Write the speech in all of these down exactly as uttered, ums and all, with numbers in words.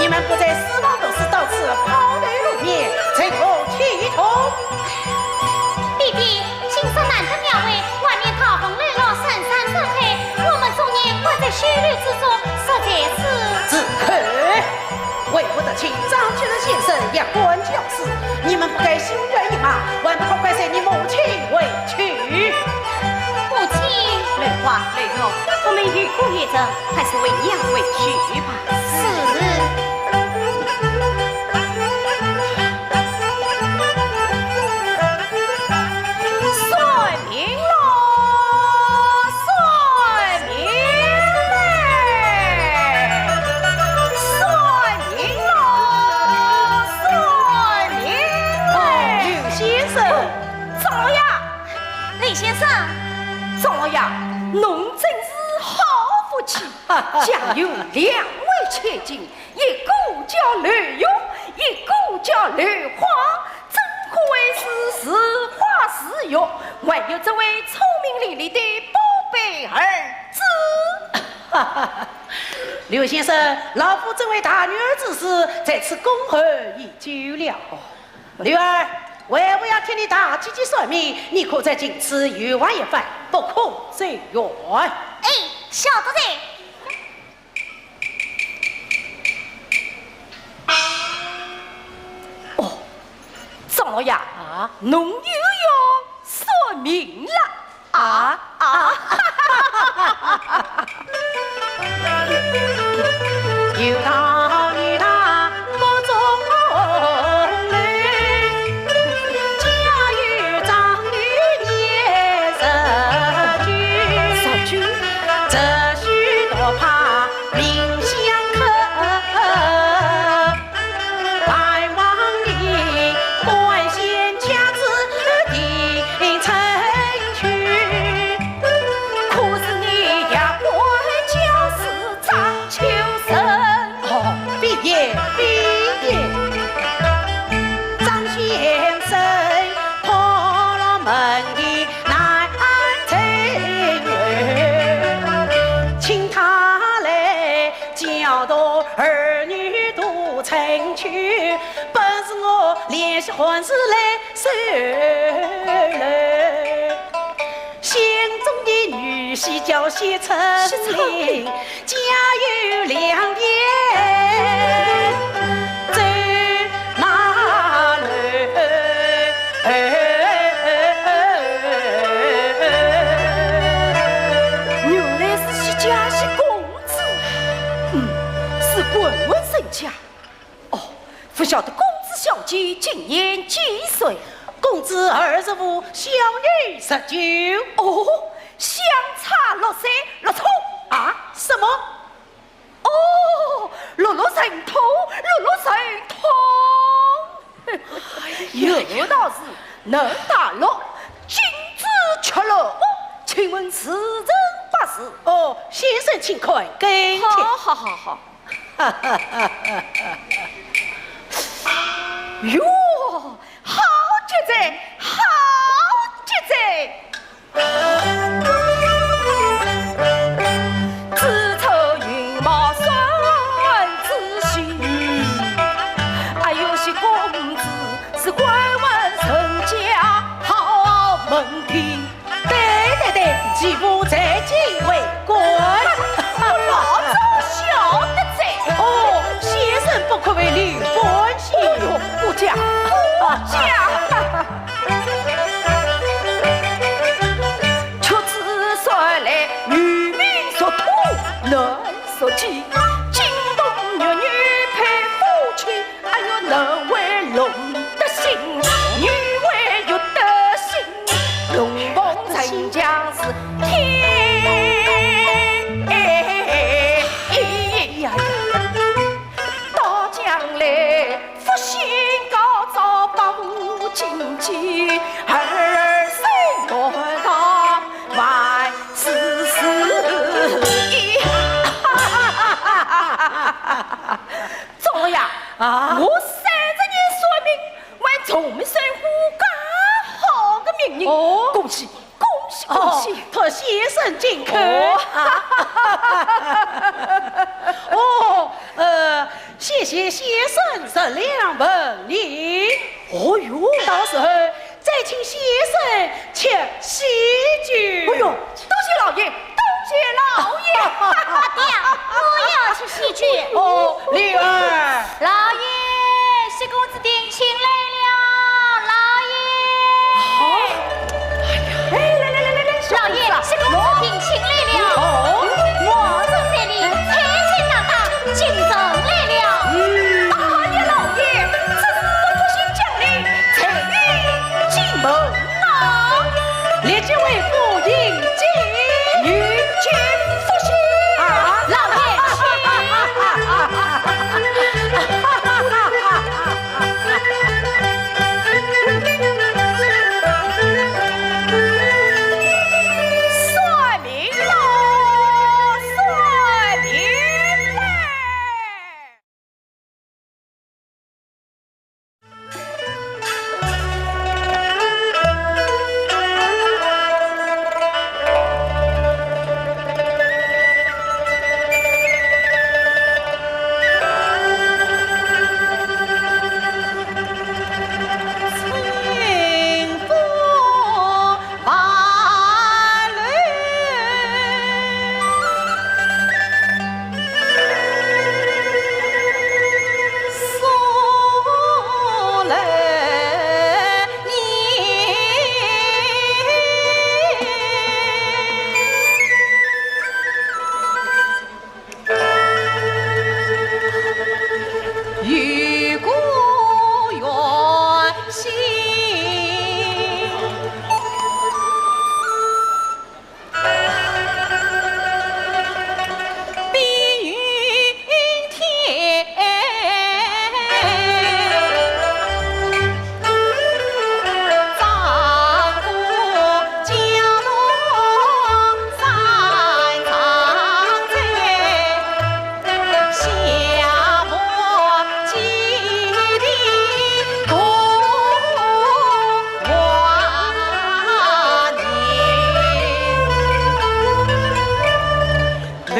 你们不在书房读书，到此抛头露面，成何体统？爹爹，今日难得庙会，外面大风雷落，声声震天，我们众人关在修楼之中，实在是……住口！为不得请张居正先生也管教书，你们不该休怪你妈，还不快快随你母亲回去？母亲。兰花，兰花，我们雨过夜深，还是回娘回去吧。是。算命咯，算命嘞，算命咯，算命嘞。哦，刘先生。张老爷。刘先生。张老爷，侬真是好福气，家有两位千金，一个叫刘玉，一个叫刘花，真可谓是似花似玉，还有这位聪明伶俐的宝贝儿子。刘先生，老夫这位大女儿之事，在此恭候已久了。女儿，为父要替你大姐姐算命，你可在近处游玩一番，不可走远。哎，晓得哉。 哦，张老爷，啊？侬又要算命了啊？啊？有道女大 哦，非也，非也。张先生婆罗门的难成，请他来教导儿女读春秋，本是我联系还是来收留。 心中的女婿叫谢春林，谢春林。家有良田走马楼。原来是谢家谢公子，嗯，是官文人家。 哦，不晓得公子小姐今年几岁？公子二十五，小女十九。哦，相差六岁，六冲。啊？什么？哦，六六成通，六六成通。哎呀呀。有道是，男大六，君子吃六，请问是真不是？哦，先生请看，跟帖。好，好，好，好。 哟，好极哉，好极哉！子丑寅卯巳子丑。哎哟，谢公子是官文人家好门第。 对对对，其父在京为官。我老早晓得哉。哦，先生不愧为刘官先。哦哟，过奖，过奖。屈指算来，女命属兔，男属鸡，金童玉女配夫妻。 哎哟，男为龙德星，女为玉德星，龙凤呈祥是天。哎呀呀，到将来福星高照，百无禁忌，儿孙安康，万事如意。 张老爷，啊？我三十年算命，还从没算过介好的命人。哦。恭喜，恭喜，恭喜！哦，托先生金口。哦。哦，呃，谢谢先生热量问你。哦哟，到时候再请先生吃喜酒。哎哟，多谢老爷，多谢老爷。爹，我也要吃喜酒。哦，灵儿。老爷，喜公子定亲来了，老爷。好。哎呀，哎，来来来来来，老爷，喜公子定亲来了。哦，我正在里，彩金大大进城来了。嗯。啊，老爷，这是我不幸降临，才女进门啊。立即为父迎接。迎接父亲。啊，老爷，请。算命佬，算命嘞！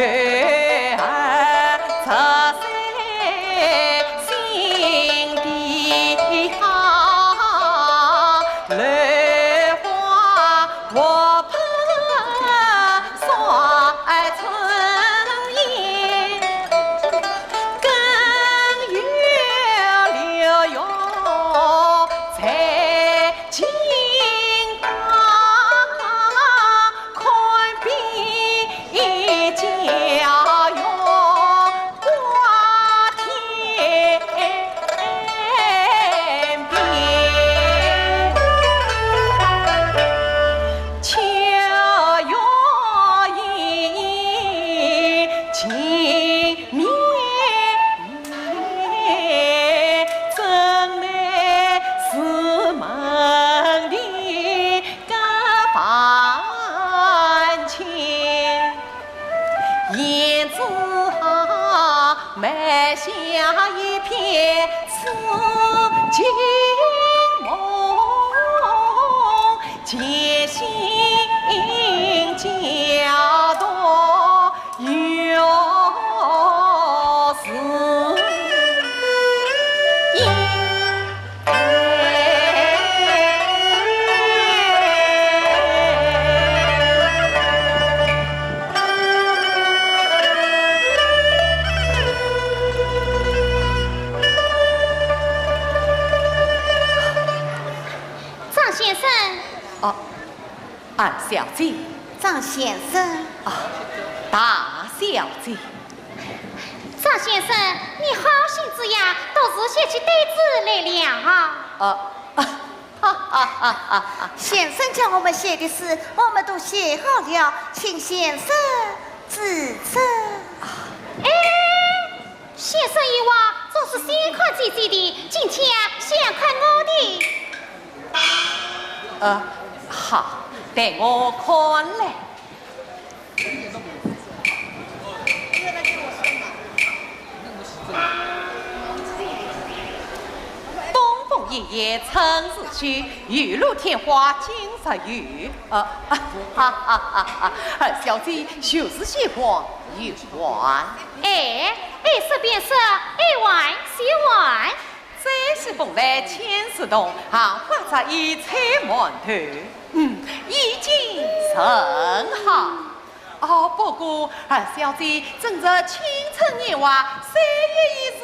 张先生。哦，二小姐。张先生。啊，大小姐。 张先生，你好性子呀，倒是写起对子来了。呃，哈哈哈哈哈。先生叫我们写的诗，我们都写好了，请先生指正。哎，先生以往总是先看姐姐的，今天啊，先看我的。呃，好，待我看来。 东风一叶春如秋，雨露添花金石有。呃，哈哈哈哈，二小姐就是喜欢游玩。哎，爱说便说，爱玩就玩。最喜欢来千事洞，行花摘叶采馒头。嗯，意境甚好。 哦，不过二小姐正值青春年华，三月已至，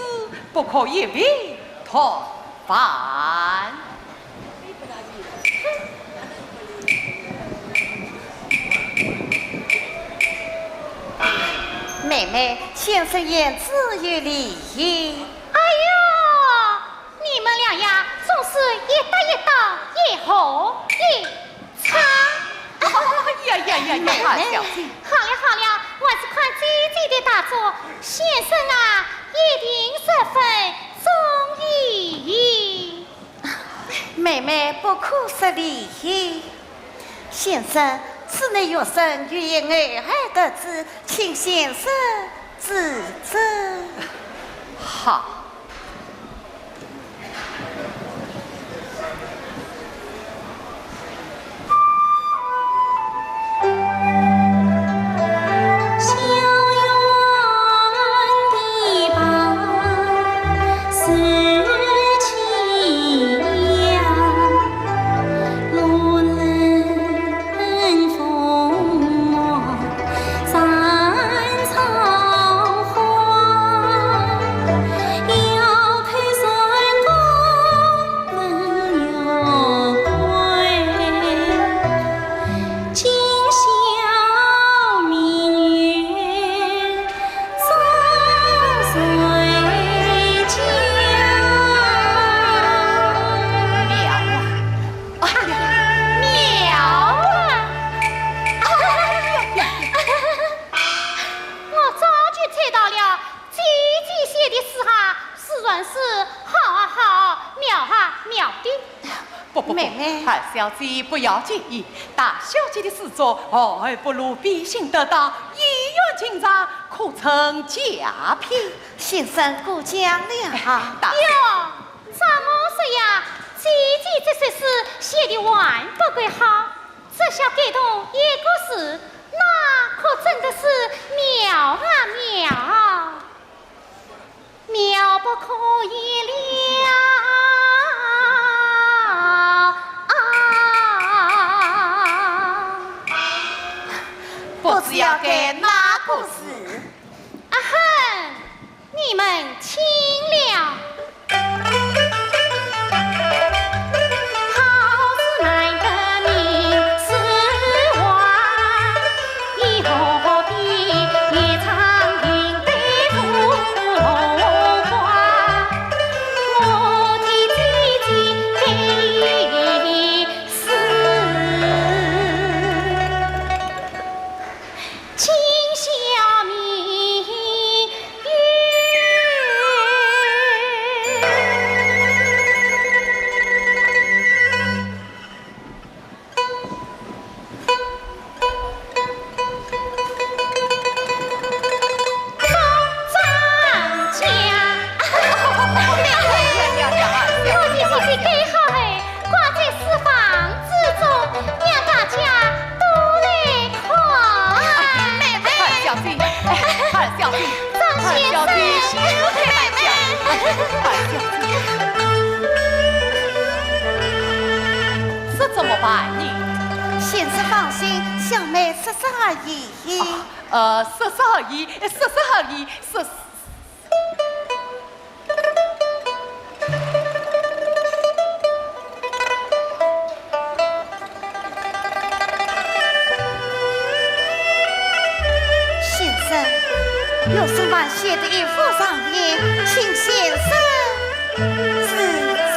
不可一并同房。妹妹，先生言之有理。哎呦，你们两呀，总是一搭一档，一和一 唱。呀呀呀呀，二小姐。好了好了，还是看姐姐的大作，先生啊，一定十分中意。妹妹不可失礼。先生，此乃学生欲言偶尔得之，请先生指正。好。我早就猜到了，姐姐写的诗哈，自然是好啊好，妙啊妙的。不不不，二小姐不要介意，大小姐的诗作，哦，不如比兴得当，一语惊人，可称佳品。先生过奖了。哟，照我说呀，姐姐这首诗写的还不够好。 这下改动一个字，那可真的是妙啊妙！妙不可言了啊！不知要改哪个字？啊哼！ 你们听了。这怎么办呢？先生放心，小妹说说而已。呃，说说而已，说说而已，说。先生，学生还写的一幅长联，请先生指正。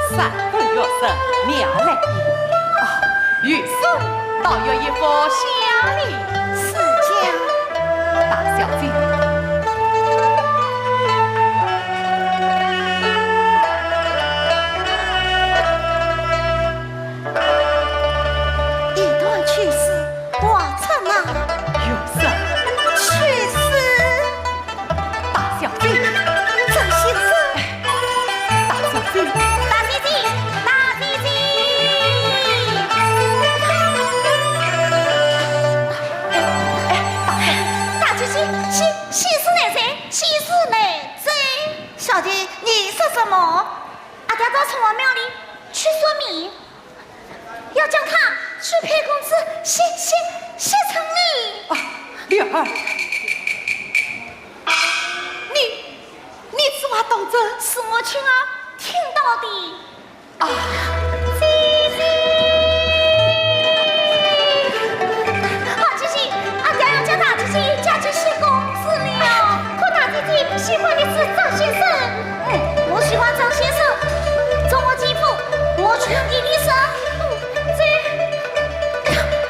三分学生妙来意，啊，有诗倒有一幅佳联。是讲大小姐。一段趣事，我怎能有什么趣事？大小姐，张先生，大小姐，大姐姐，大姐姐。哎，大小姐，大姐姐，喜喜事难伸，喜事难伸。小姐，你说什么？阿爹到城隍庙里去算命，要叫他去陪公子谢谢谢春礼。啊，灵儿，你你怎么懂这？是我亲耳听到的。 啊，姐姐，好姐姐，阿爹要叫大姐姐嫁给谢公子了。可大姐姐喜欢的是张先生。嗯，我喜欢张先生，从我进府，我去跟爹爹说。嗯，这，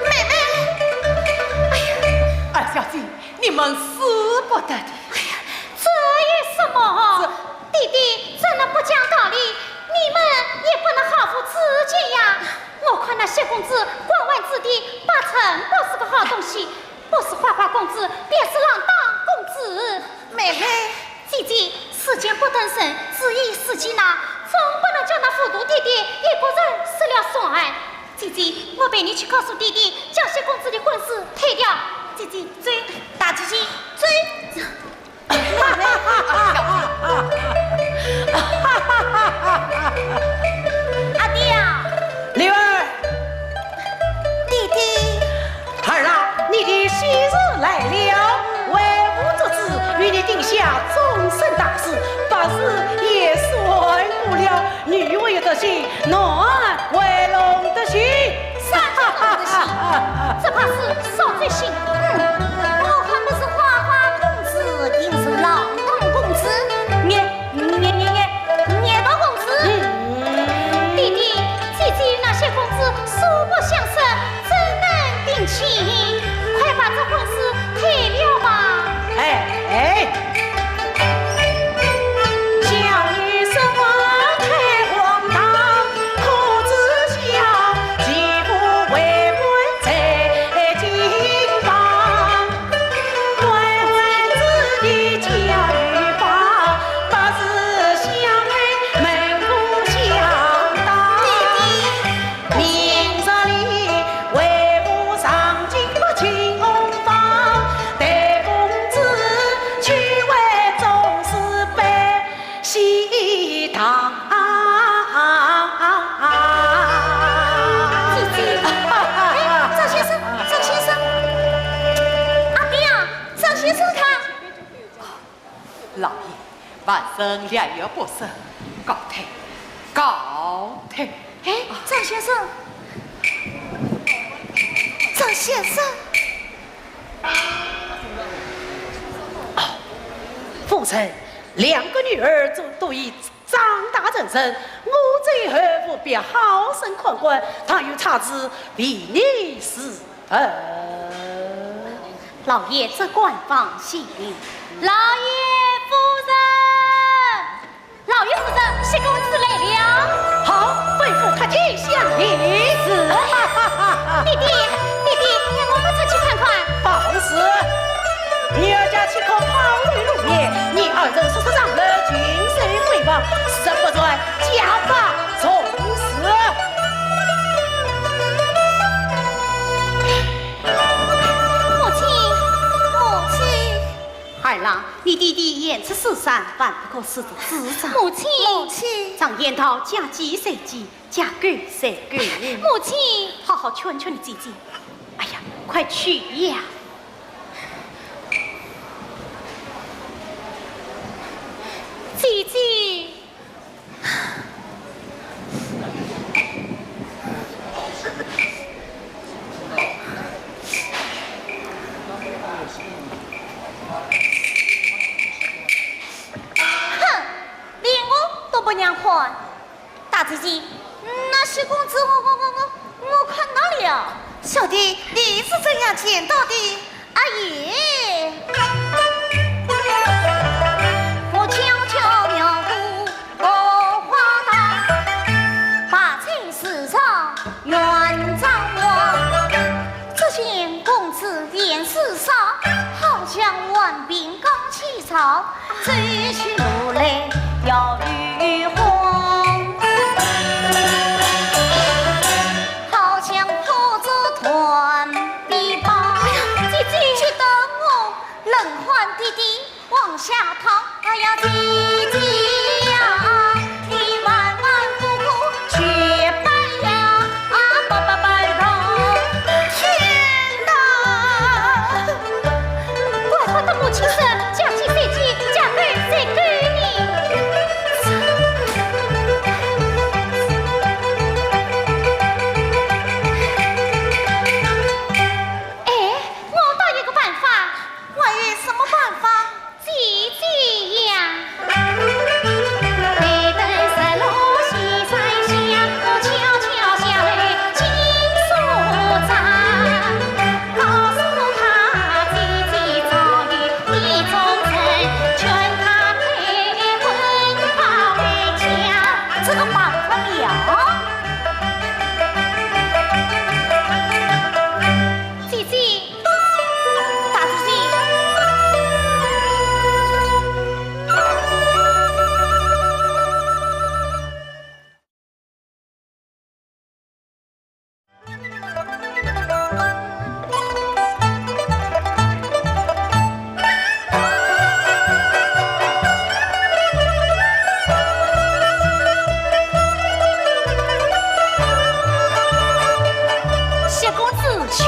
妹妹，哎呀，二小姐，你们使不得的。哎呀，这有什么？这，爹爹真的不讲道理。 你们也不能好父子间呀！我看那谢公子光玩子弟，八成不是个好东西，不是花花公子，便是锃当公子。妹妹，姐姐，世间不等人，只有自己呐，总不能叫那糊涂爹爹一个人失了算。姐姐，我陪你去告诉爹爹，将谢公子的婚事退掉。姐姐，走。大姐姐，走。 阿爹啊！灵儿。爹爹。儿啊，你的喜事来了，为父做主，与你定下终身大事，百事也算过了，女为得妻，男为龙的心。 啥叫龙的心？这怕是少追星。嗯，我还不是花花公子，定是锃当公子。孽孽孽孽孽道公子。嗯。爹爹，姐姐与那谢公子素不相识，怎能定亲？快把这婚事退了吧。哎哎。 姐姐，哎，张先生，张先生，阿爹啊，张先生他。 老爷，晚生良药不适，告退，告退。哎，张先生，张先生。夫人，两个女儿都，都已长大成人，我这后父必好生看管，倘有差池，唯你是 呃，老爷只管放心。老爷夫人，老爷夫人，谢公子来了。好，吩咐客厅相迎。是。爹爹，爹爹，我们出去看看。放肆！你儿家岂可抛头露面？你二人速速上楼，停手闺房，若不然，家法重施。 母亲，母亲。儿啊，你爹爹言出如山，万不可失这主张。母亲，母亲。常言道，家鸡随鸡，家狗随狗。母亲。好好劝劝你姐姐。哎呀，快去呀！姐姐。 哼，连我都不让看。大姐姐，那谢公子我，我，我，我，我看到了。小弟，你是怎样见到的？阿姨。草，走起路来摇又晃，好像破竹团的棒。哎呀，姐姐！急得我冷汗滴滴往下淌。哎呀，姐姐呀，你万万不可去拜呀，啊，拜拜拜堂。天哪！ 怪不得母亲说，嫁鸡随鸡，嫁狗随狗呢。哎，我倒有个办法。还有什么办法？姐姐呀。 这个办法妙。姐姐，大姐姐。 谢公子请。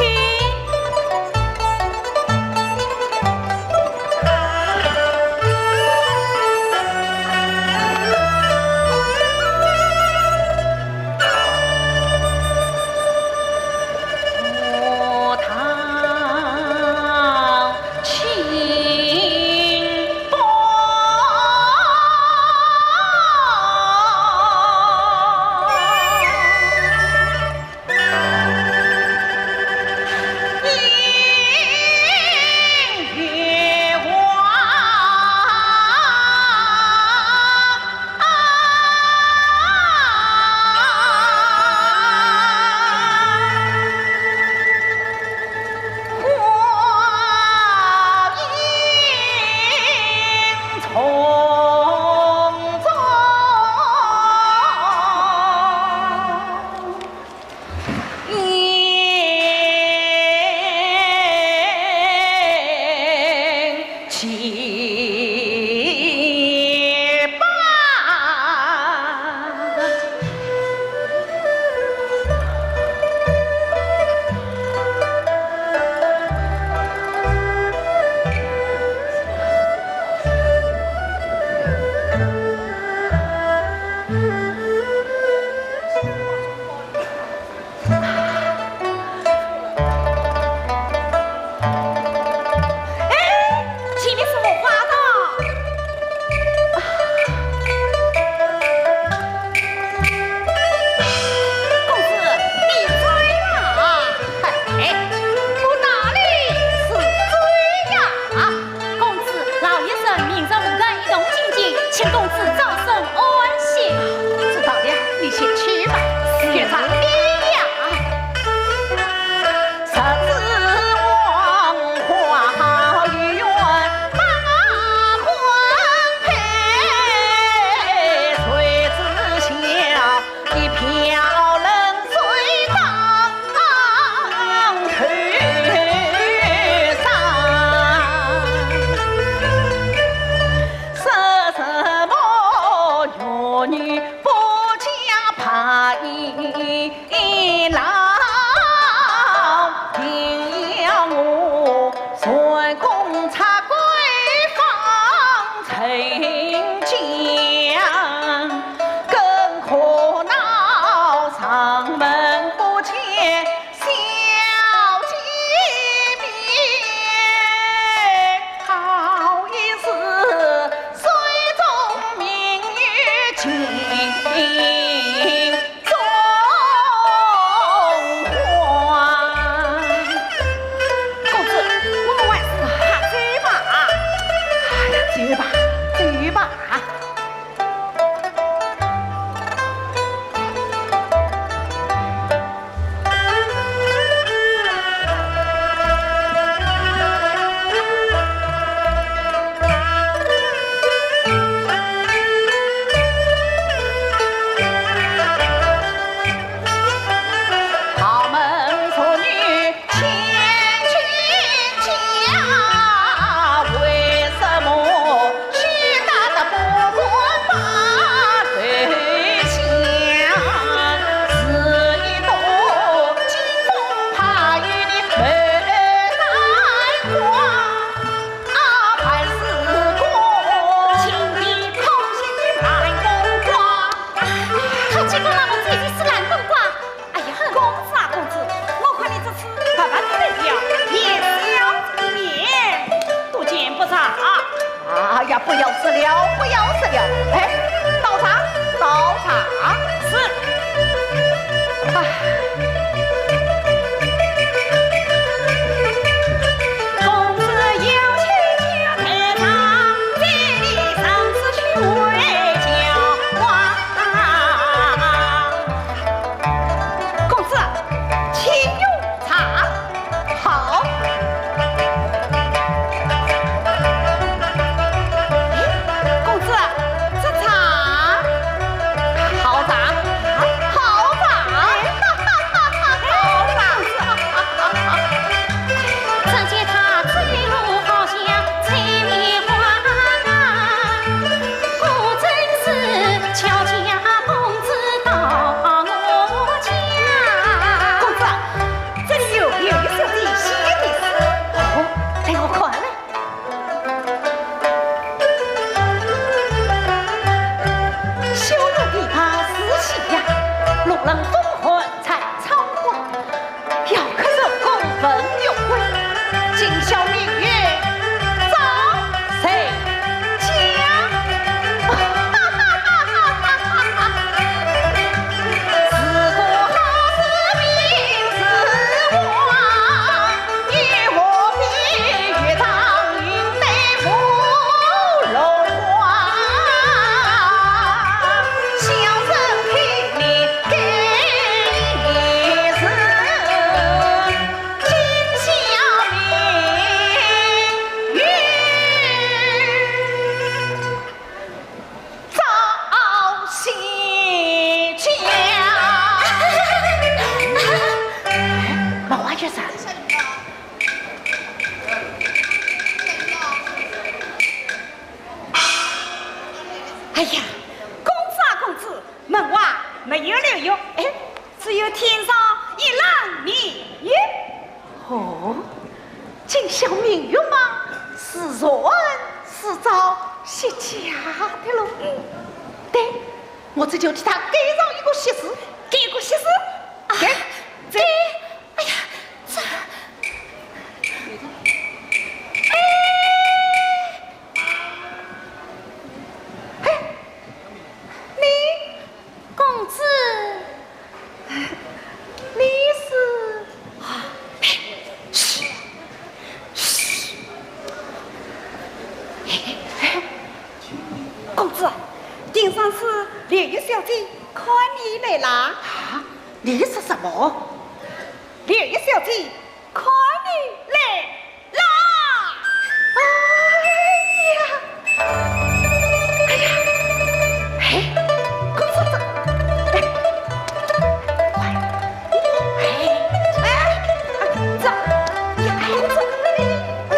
哎，前面是荷花道。公子，你醉了。哎，我哪里是醉呀？ 公子，老爷说明日和客一同进京，请公子早生安心。知道了，你先去吧。是。学长，你呀。不要说了，不要说了。哎，倒茶，倒茶。是。哎。公子有请。公子，请用茶。 好。公子，这茶。好茶，好茶。公子， 这里有柳小姐写的诗。哦，待我看来。修罗地煞是喜呀，路冷风寒采草花，要客入宫问玉桂，今宵明月照谁 哎呀，公子啊，公子，门外没有柳叶，哎，只有天上一轮明月。哦，今宵明月嘛，是传是照，写假的喽。嗯，对，我这就替他盖上一个喜字。盖个喜字？啊，盖，盖。哎呀，这，哎，哎，你 公子，你是？啊，嘘，嘘。公子，听说是柳小姐看你来啦。啊，你说什么？柳小姐看你来 啦！哎呀，哎呀，哎，公子这，哎，快，哎，哎，这，哎，公子，哎，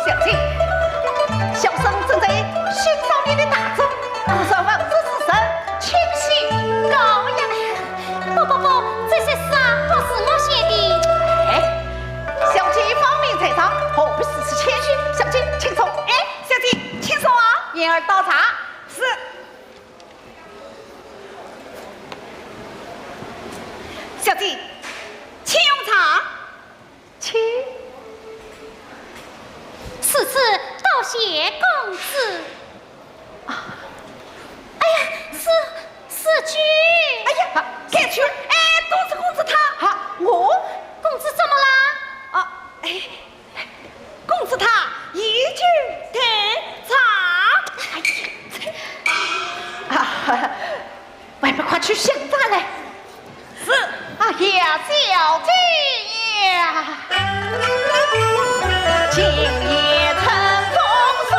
小姐，小生正在欣赏你的大作，不知文字是谁？ 请起。高呀！不不不，这些诗啊，不是我写的。哎，小姐芳名在上，何必如此谦虚？小姐，请坐。哎，小姐，请坐啊。燕儿倒茶。是。小姐，请用茶。 请。如此多谢公子。啊，哎呀，是，是君。哎呀，小姐，哎，公子，公子他。啊，我？公子怎么啦？啊，哎，公子他已经退茶。哎呀，啊， 外面快去寻他来。是。啊呀，小姐呀，今夜春风送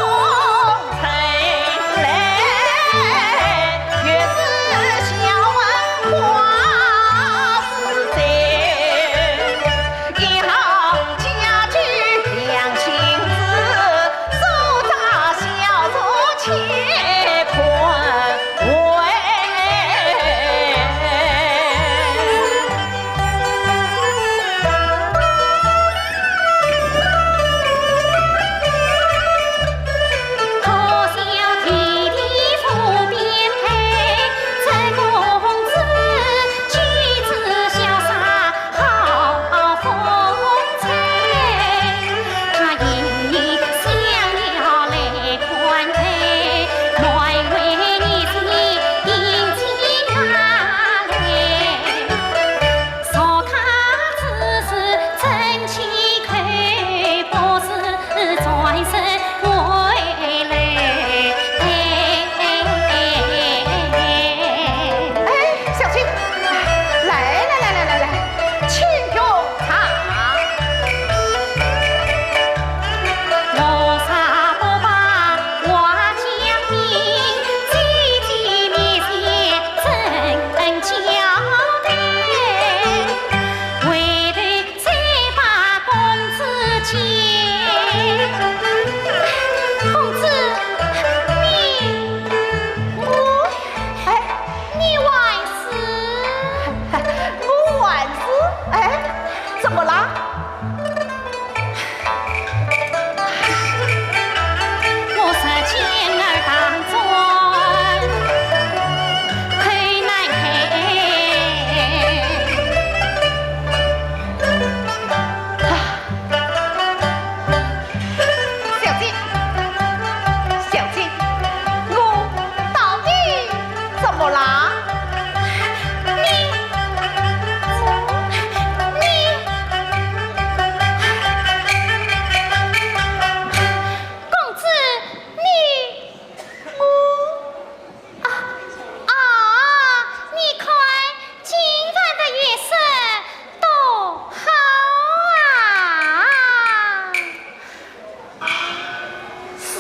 春来，月是小门花似锦。 一行佳句两情字，书家小作乾坤为。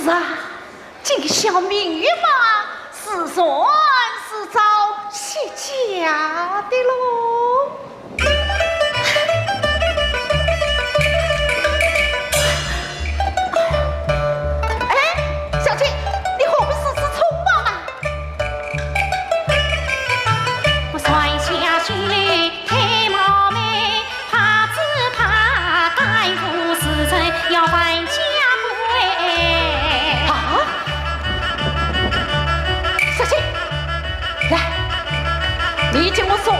啊，这个小明月嘛，是算是早些嫁的喽。哎，小姐，你何必如此匆忙啊？ 啊？小姐，来，你给我坐下。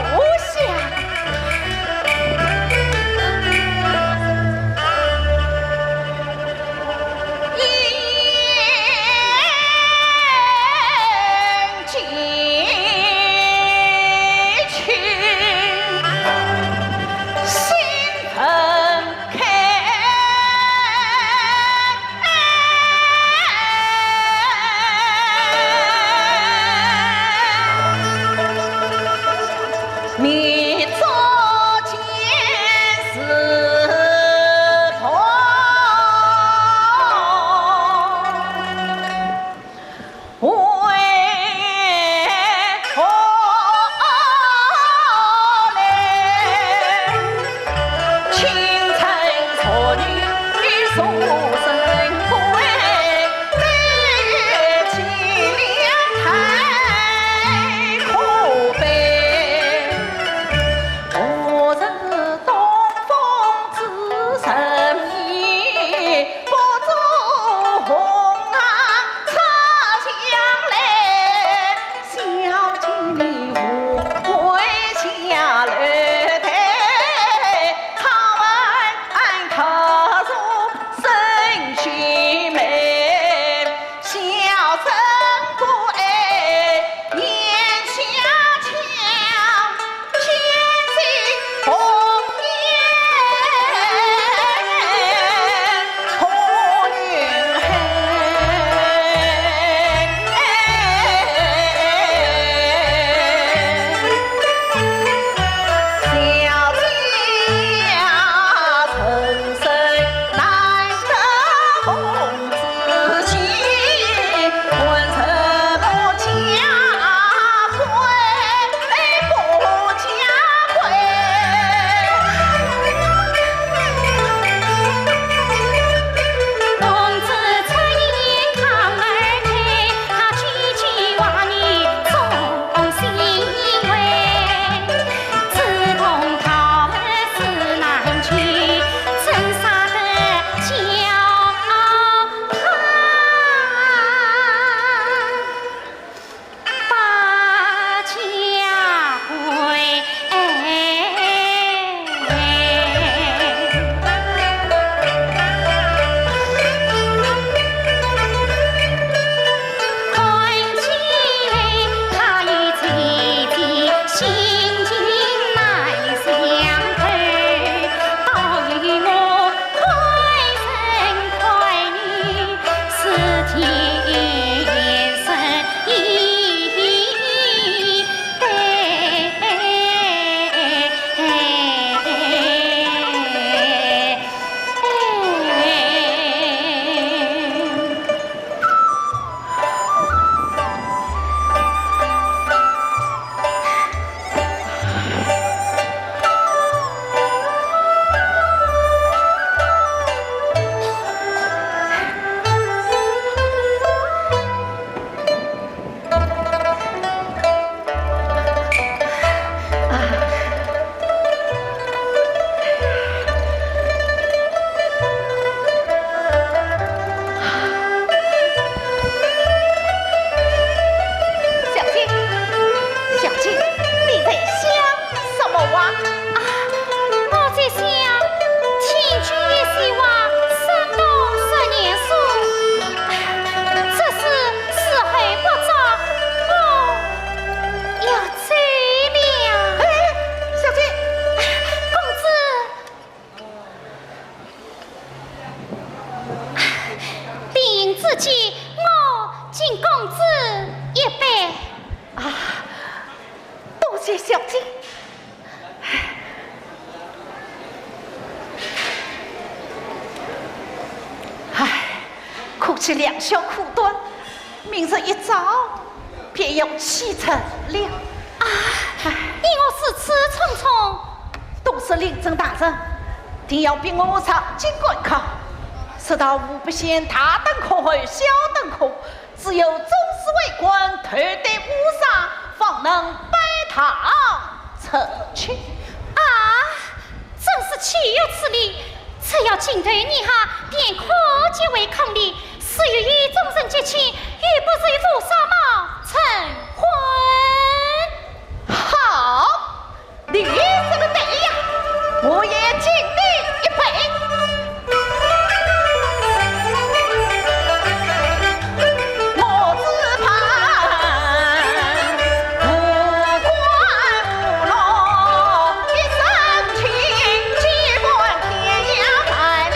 小姐，小姐，你在想什么啊？啊，我在想，听君一席话，说东说西，这是时候不早，我要走了。哎，小姐，公子。 禀知县，我敬公子一杯。啊，多谢小姐。唉，可去两宵苦短，明日一早便要启程了。啊，你我如此匆匆。都是令尊大人，定要逼我上京赶考，说道五百县大登科后小登科，只有中书为官，头戴乌纱，方能拜堂成亲。啊，真是岂有此理！只要进头二下，便可结为伉俪，是与意中人结亲，又不是与乌纱帽成婚。好，你说得对呀，我也敬你一杯。我只盼无官无禄一身轻，岂管天涯万里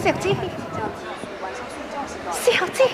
小姐，小姐。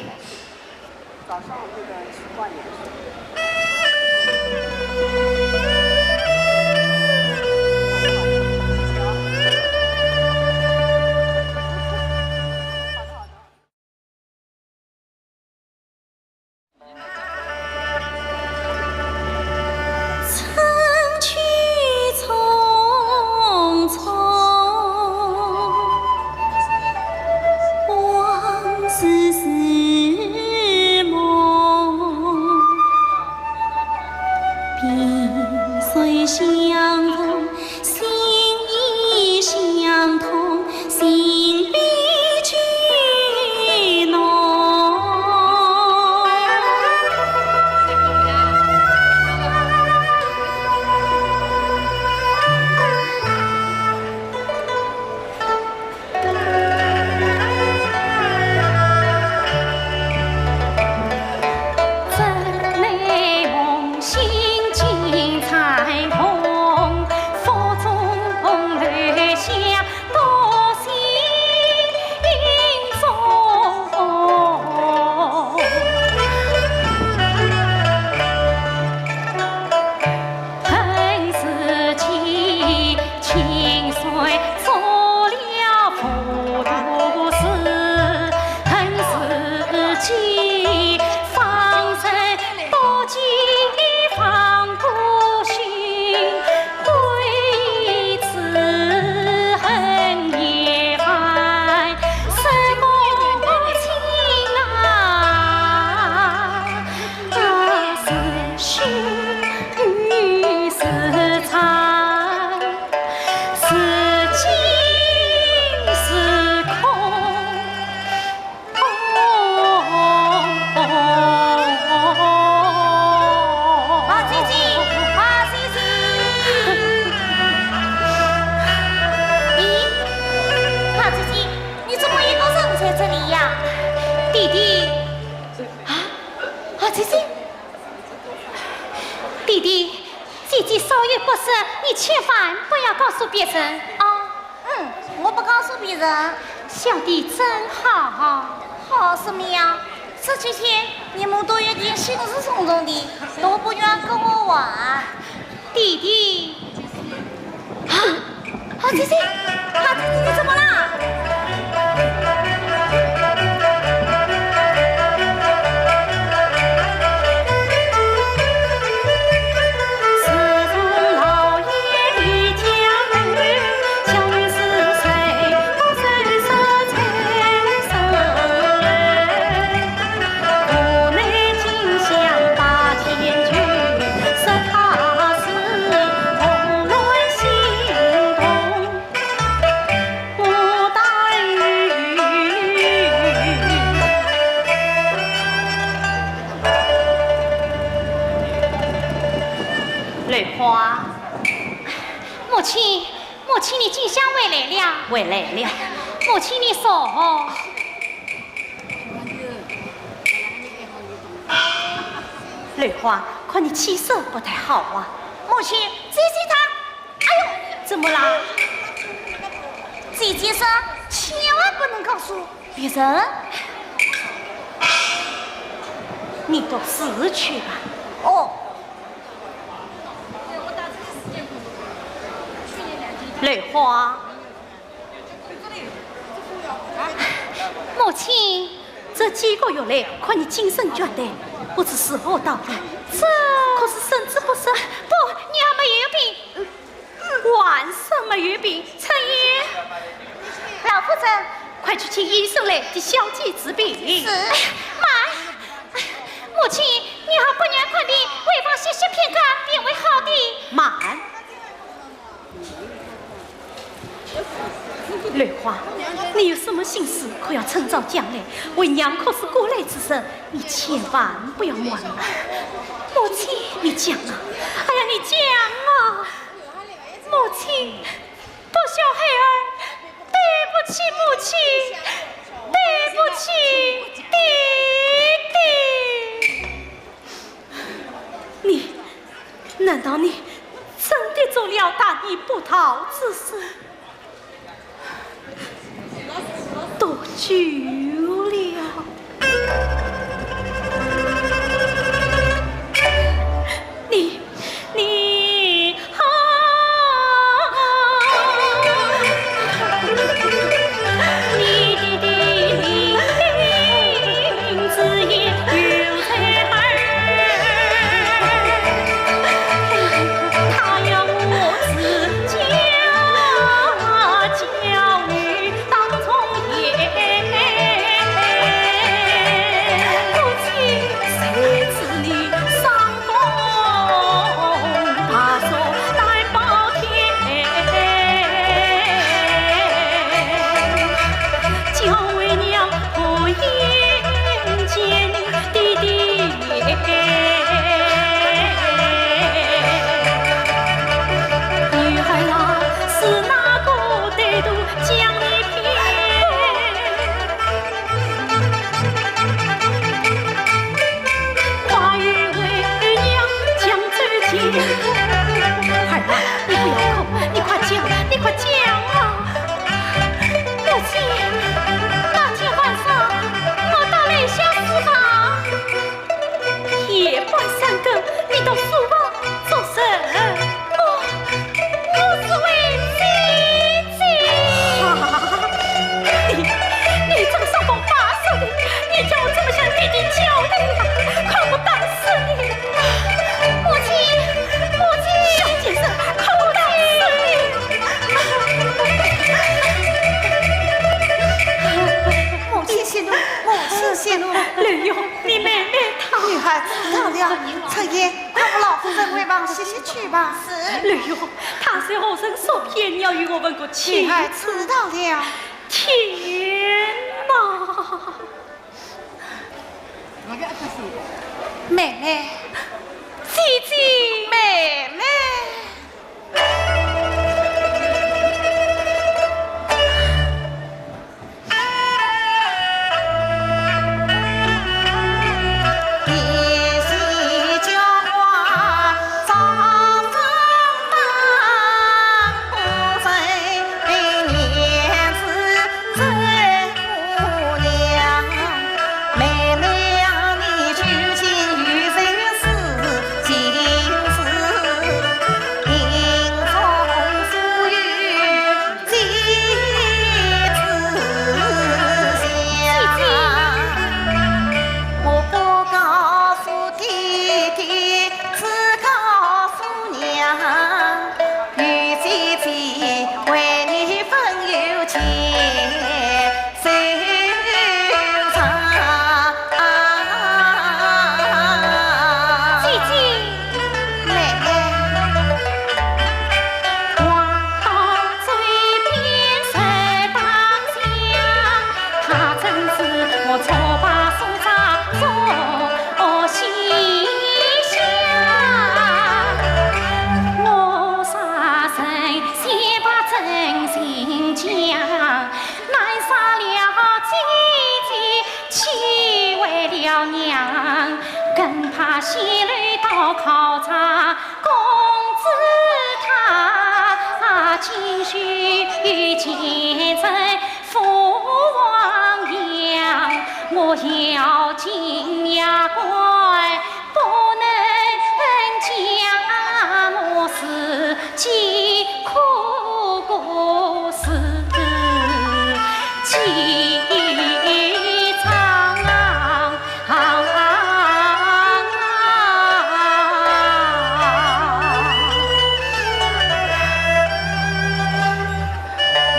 你怎么一个人在这里呀？弟弟。啊，啊，姐姐。弟弟，姐姐稍有不慎，你千万不要告诉别人啊。嗯，我不告诉别人。小弟真好。好什么呀？这几天你们都已经心事重重的，都不愿跟我玩。 弟弟。啊，啊，姐姐，啊，姐姐，你怎么了？刘花。母亲， 母亲，你今宵回来了。回来了。母亲，你说。刘花，看你气色不太好啊。母亲，姐姐她，哎呦，怎么啦？姐姐说，千万不能告诉别人。你读书去吧。哦。 刘花。母亲。这几个月来，看你精神倦怠，不知是何道理。这……可是身子不适。不，你还没有病。 还是没有病，春燕。老夫人。快去请医生来给小姐治病。是。哎呀，慢！哎呀，母亲，你还不愿看病，回房歇息片刻，便会好的。慢！刘花，你有什么心事，可要趁早讲来。为娘可是过来之人，你千万不要瞒我。母亲。你讲啊。哎呀，你讲啊。 母亲，多谢孩儿，对不起母亲，对不起爹爹。你，难道你真的做了大逆不道之事？多去了。你，你，啊！你的，你的名字也有在耳。他要我自家 教育当中也，不知谁知你伤风败俗难保天。教为娘何以见你的爹？ 女儿啊，是哪个歹徒将你骗？快与为娘讲周全。儿啊，你不要哭，你快讲，你快讲啊！母亲，那天晚上我到楼下书房， 夜半三更，你到书房做甚？我，我是为姐姐。哈，你，你这个伤风败俗的，你叫我怎么向爹爹交代呀？看我打死你！母亲，母亲，小贱人，看我打死你！母亲息怒，母亲息怒。刘墉， 你妹妹她……女儿知道了，春燕，快扶老夫人回房歇息去吧。是。刘墉，她是何人所骗，你要与我问个清楚。女儿知道了。天哪！妹妹。姐姐。妹妹。姐姐。 妹妹。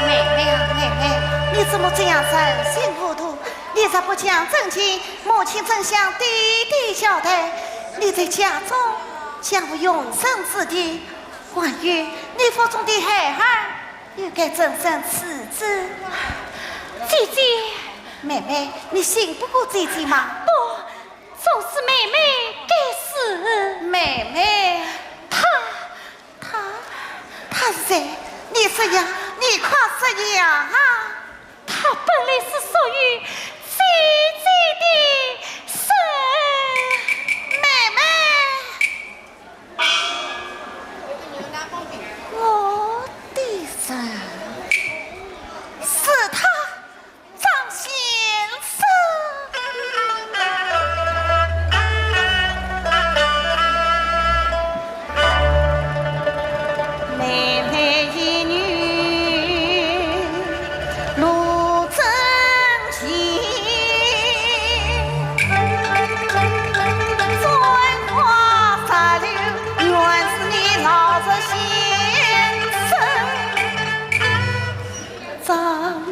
妹妹啊，妹妹，你怎么这样人心糊涂？你若不讲真情，母亲怎向爹爹交代？你在家中将无容身之地。 还有，你腹中的孩儿又该怎生处置？姐姐。妹妹，你信不过姐姐吗？不，总是妹妹该死。妹妹。她，她，她是谁？你说呀，你快说呀！啊！ 她本来是属于姐姐的身。妹妹。我的人。是她，张希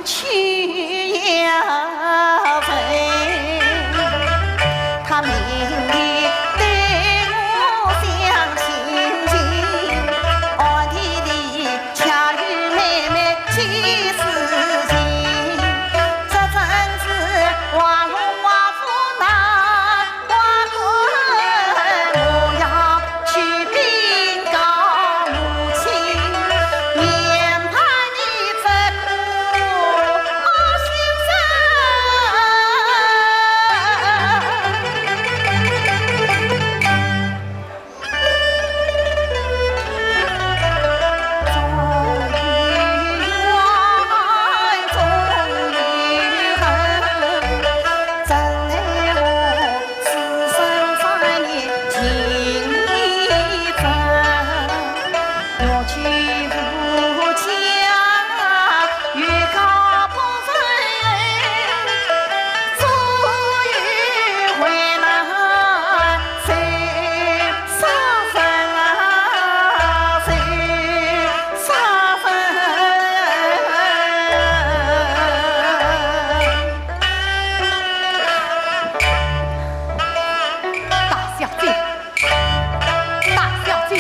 去呀人，他明明对我相亲情，暗地里却与妹妹起私情，这真是花龙王府难 我要去禀告母亲，免怕你这个好畜生。大小姐，大小姐，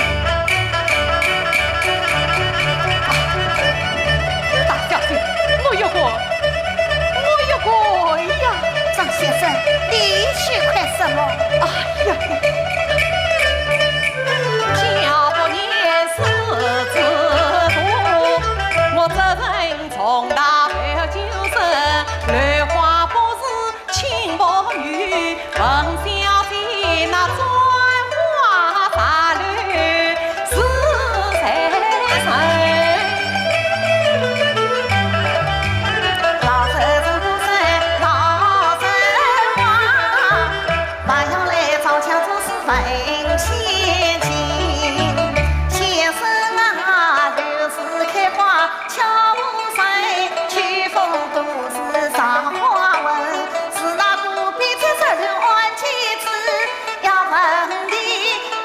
啊，大小姐，我有个，我有个呀。张先生，你去看什么？哎呀，家不言师之徒，我这人从大不救生，乱话不是 请不语，问小姐那簪花茶楼是谁人？老实人不是老实话，还要来招架这是问千金。先生啊，六时开花 巧无声，秋风度日上花纹，是那不必在这里安几子，要问你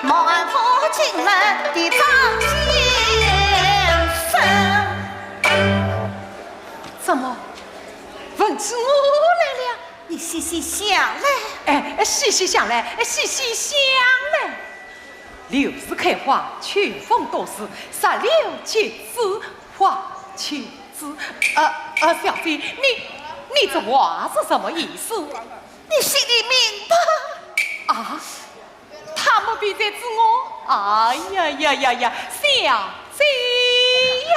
满腹经纶的张先生。怎么，问起我来了？你细细想来。哎，细细想来，哎，细细想来。 六时开花，秋风度日，石榴结子，花结子。呃，呃，小姐，你，你这话是什么意思？你心里明白。啊？他们比这子我？哎呀呀呀呀，小姐呀！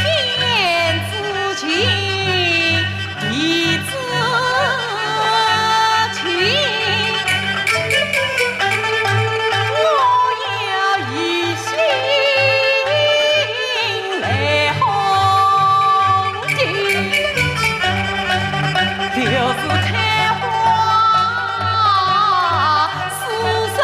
天之清，地之清，我要一心来奉敬。六时开花，四时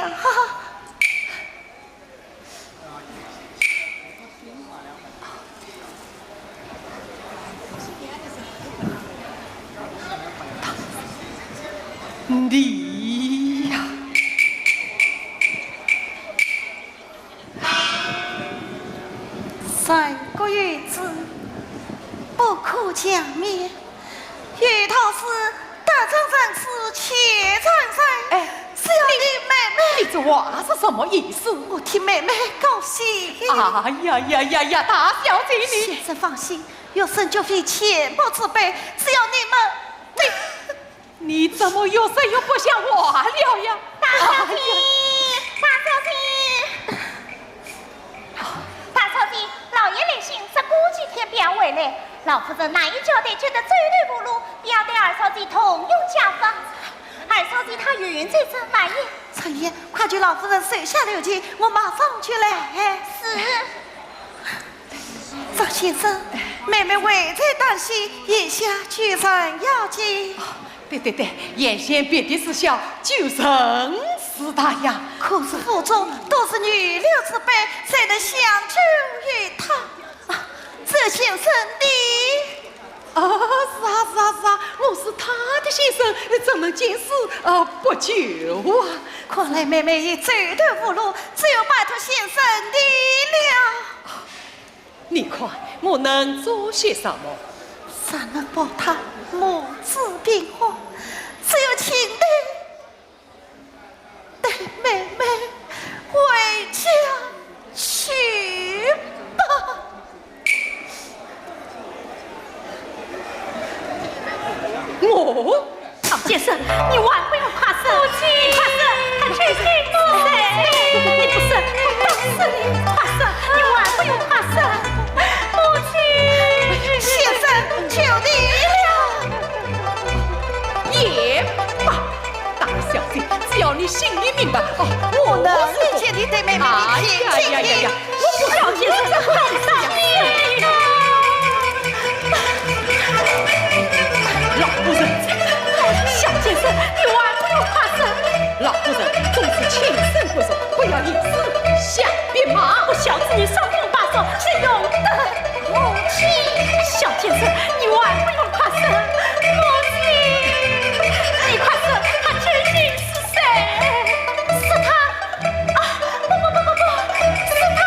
哈哈。你呀！ 三个月子，不可强勉。有道是，得人仁慈，且仁人。哎，只要你妹妹。你这话是什么意思？我替妹妹高兴。哎呀呀呀呀，大小姐你……先生放心，学生绝非浅薄之辈，只要你们……你 你怎么越说越不像话了呀？大小姐，哎呀！大小姐，大小姐，老爷来信，说过几天便回来。老夫人哪有交代，急得走投无路，要带二小姐同游家中。二小姐她愿意，这怎么也……春燕，快求老夫人手下留情，我马上就来。是。 张先生，妹妹还在担心，眼下救人要紧。哦，对对对，眼前别的事小，救人事大呀。可是府中都是女流之辈，谁能相救于她？啊，这先生你……啊，是啊，是啊，是啊，我是她的先生，怎能见死，呃，不救啊？看来妹妹已走投无路，只有拜托先生你了。 你看，我能做些什么？善人报答，母子平和，只有请你带妹妹回家去吧。 我……张先生，你还不用怕死。母亲。你怕死，他救心是谁？你不死，他打死你。怕死，你还不用怕死。母亲。先生，求你了。也罢，大小姐，只要你心里明白，哦，我能理解你对妹妹的亲情。哎呀呀呀呀！ 我不要你这个好小姐。老夫人。小先生，你还不用怕死。老夫人，总是请先生过去，不要一时瞎兵马。我小子你伤风败俗，是用得。母亲。小先生，你还不用怕死。母亲。你快说，他究竟是谁？是他。 啊，不不不不不，是他！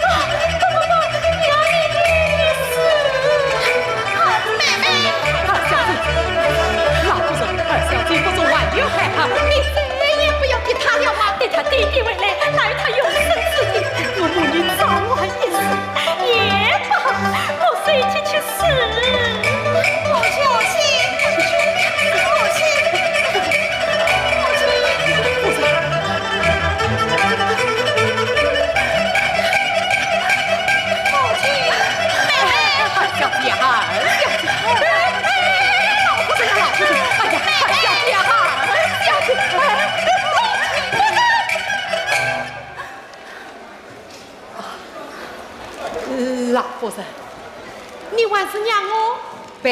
啊，不不不，你要你的死！啊，妹妹！二小姐，老夫人，二小姐不是还有害她，你再也不要提她了吗？等她爹爹回来，哪有她容身之地？我母女早晚一死，也罢，我随即去死。母亲，母亲，母亲，母亲。 母亲，妹妹。二小姐，二小姐，哎，老夫人，老夫人，哎呀，二小姐，二小姐，哎，母亲，老夫人，你还是让我陪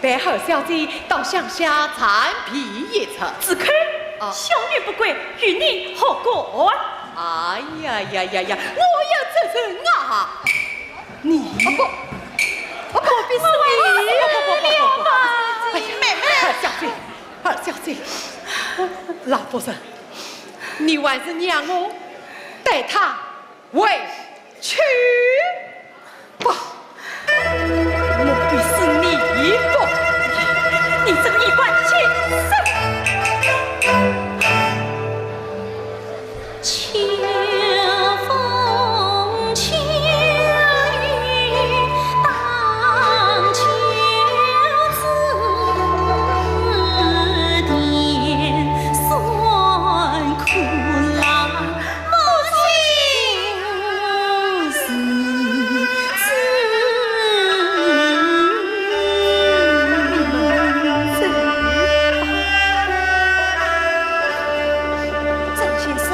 陪二小姐到乡下暂避一阵。住口！啊。小女不跪，与你何干？哎呀呀呀呀，我要这人啊！你……哦，不，哦，不，不是你。不，不，不，不，不，不。哎呀，妹妹。二小姐，二小姐，老夫人，你还是让我带她 回去吧。莫非是你不……你这个衣冠禽兽！秋风秋雨当秋子，甜酸苦辣 母亲。张先生，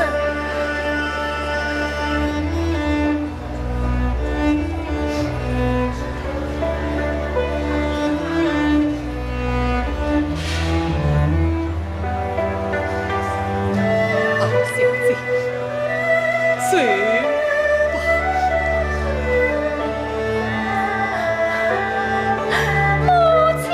走吧。母亲。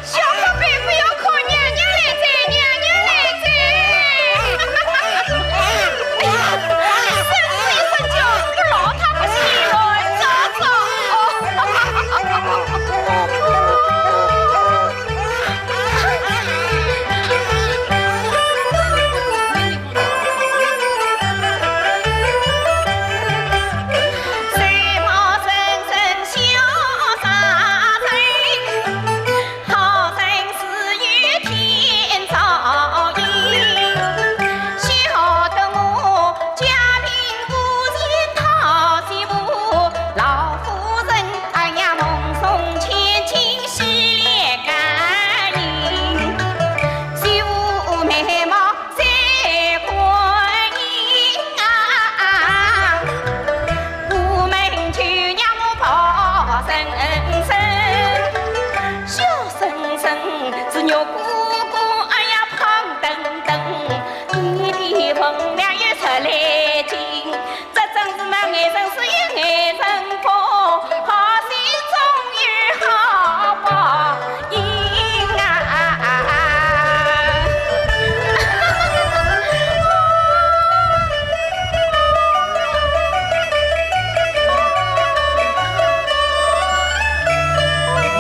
小宝贝，不要哭，娘娘来哉，娘娘来哉。哎呀，孙子一声叫，我老太婆心里乱糟糟。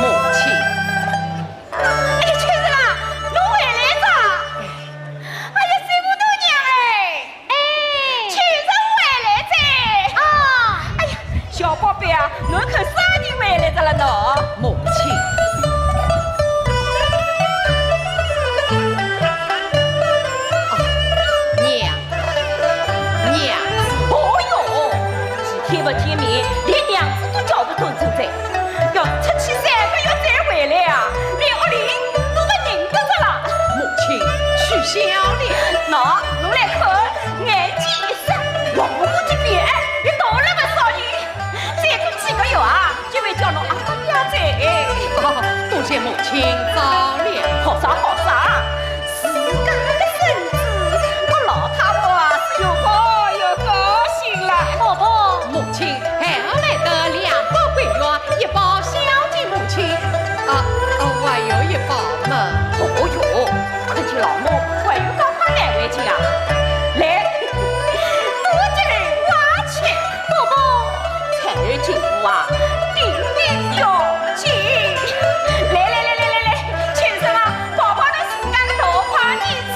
母亲。哎呀，秋实啊，侬回来哉。哎呀，小丫头娘哎。 哎，秋实回来哉。啊。哎呀，小宝贝啊，侬看啥人回来哉了喏？母亲。啊，娘，娘子。哦哟，几天不见面，连娘子都叫不动哉。要出去三个月再回来啊，连屋里都不认得哉了。母亲，取笑了。喏，侬来看，眼睛 老母鸡皮，哎，一到了么少年，再过几个月啊，就会叫侬阿爹哉。哦，多谢母亲照料。好啥好啥，自家的孙子，我老太婆啊是又高又高兴了。婆婆。母亲，孩儿来得两包桂圆，一包孝敬母亲。啊，哦，还有一包嘛。哦哟， 看见老母，还有高兴难为情啊。来，多给人挖去。婆婆。才进屋啊，顶顶要紧。来来来来来来，请什么？婆婆的自家的大胖儿子。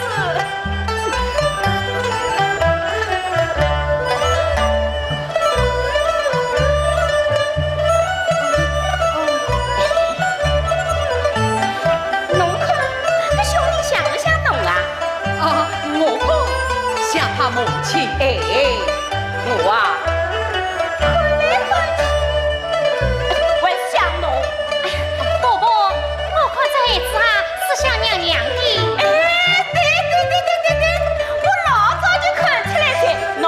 侬看，搿兄弟像勿像侬啊？啊，我看像他母亲。哎，我啊，看来看去，还像侬。哎呀，婆婆，我看这孩子啊，是像娘娘的。哎，对对对对对对，我老早就看出来哉。喏，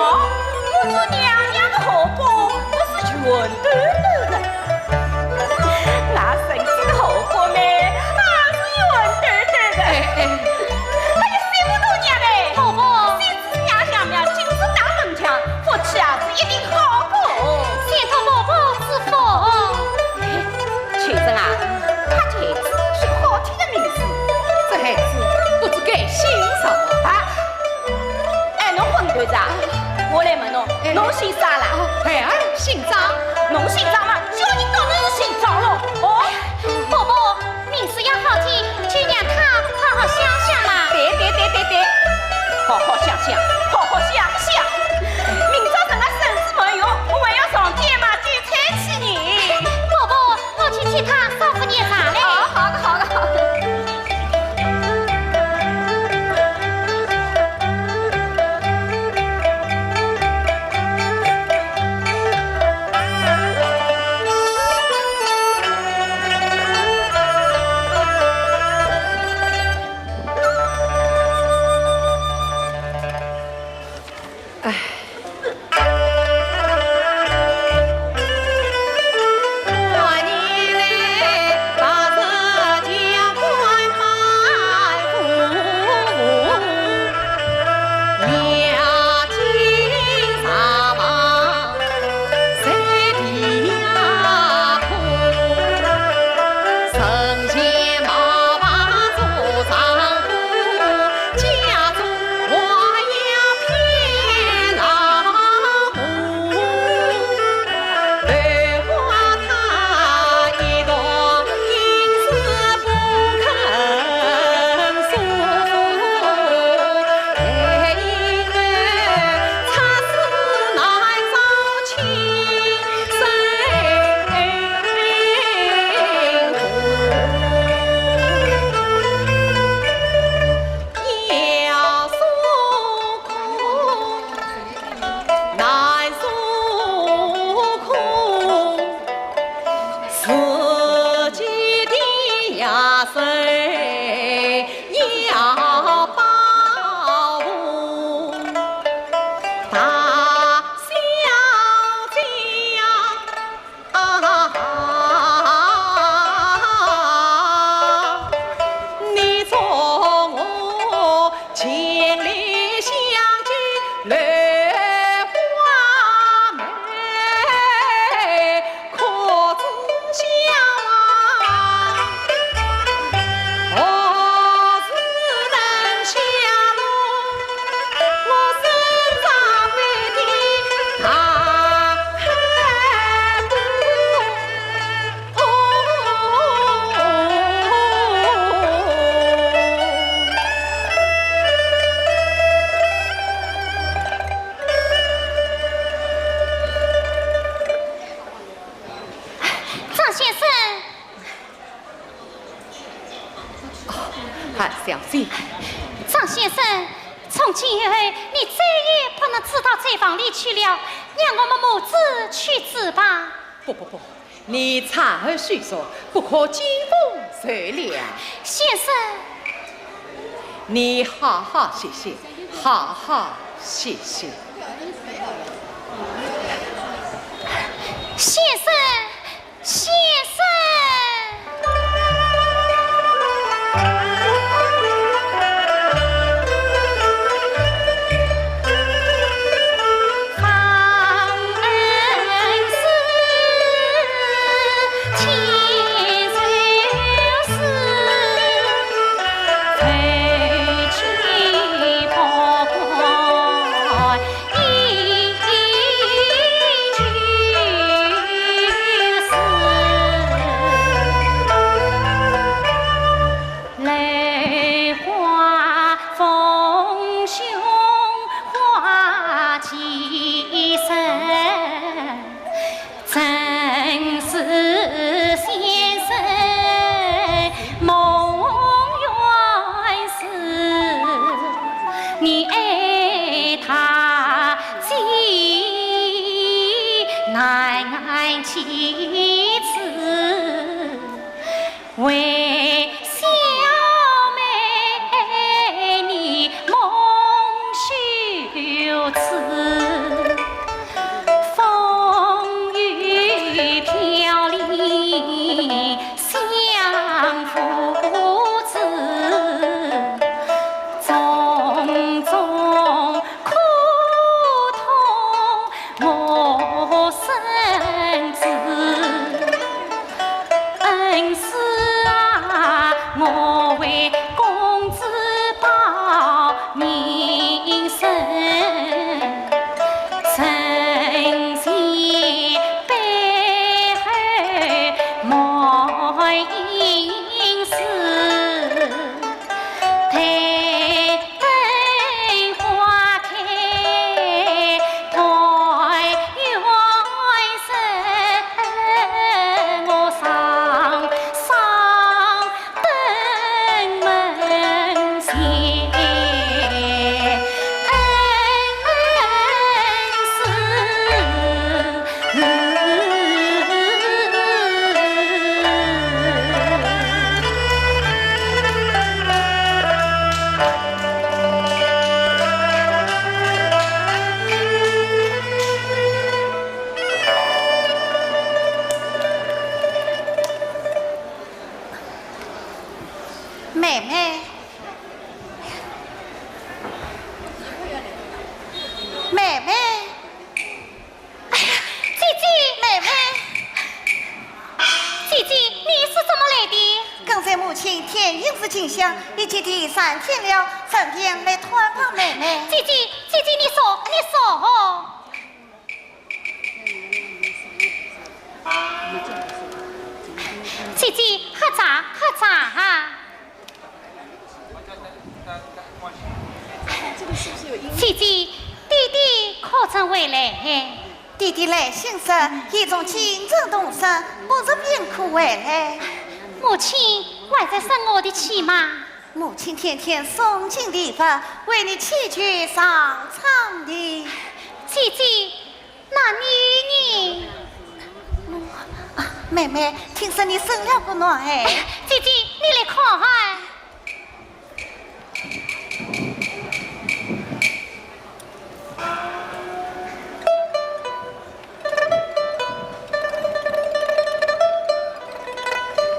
我做娘娘的后宫，我是圆 嘟嘟的。那孙子的后宫么，也是圆嘟嘟的。哎，哎。哎呀，小丫头娘哎，婆婆。谁知娘娘呀，今朝打我来问侬，哎。侬姓啥啦？哦，孩儿姓张。侬姓张嘛，叫人当然是姓张咯。哦。婆婆，名字要好听，就让她好好想想嘛。对对对对对，好好想想，好好想想。明朝等个孙子没有，我还要上街嘛，就猜起你。婆婆，我去替她烧副热茶嘞。哦，好的好的好的。张先生。哦，韩小姐。张先生，从今以后，你再也不能住到这房里去了，让我们母子去住吧。不不不，你产后虚弱，不可见风受凉。先生。你好好歇歇，好好歇歇。先生。 先生。妹妹。哎呀，姐姐！妹妹。姐姐，你是怎么来的？刚才母亲天音寺进香，已经第三天了，顺便来探望妹妹。姐姐，姐姐，你说，你说。 姐姐，喝茶，喝茶哈。姐姐，爹爹可曾回来？爹爹来信时，已从京城动身，不知便可回来。母亲还在生我的气吗？ 母亲天天诵经礼佛，为你祈求上苍的。姐姐，那你呢？啊，妹妹，听说你生了个男孩。哎，姐姐，你来看啊。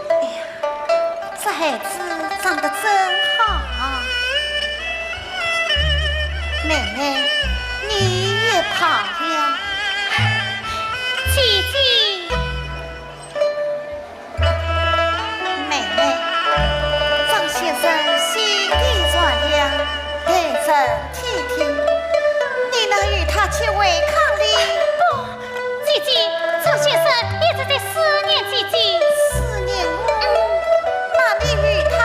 哎呀，这孩子长得真好啊。妹妹，你也怕了？姐姐。 妹妹，张先生心地善良，待人体贴，你能与他结为伉俪？不，姐姐，张先生一直在思念姐姐。思念我？嗯。那你与他？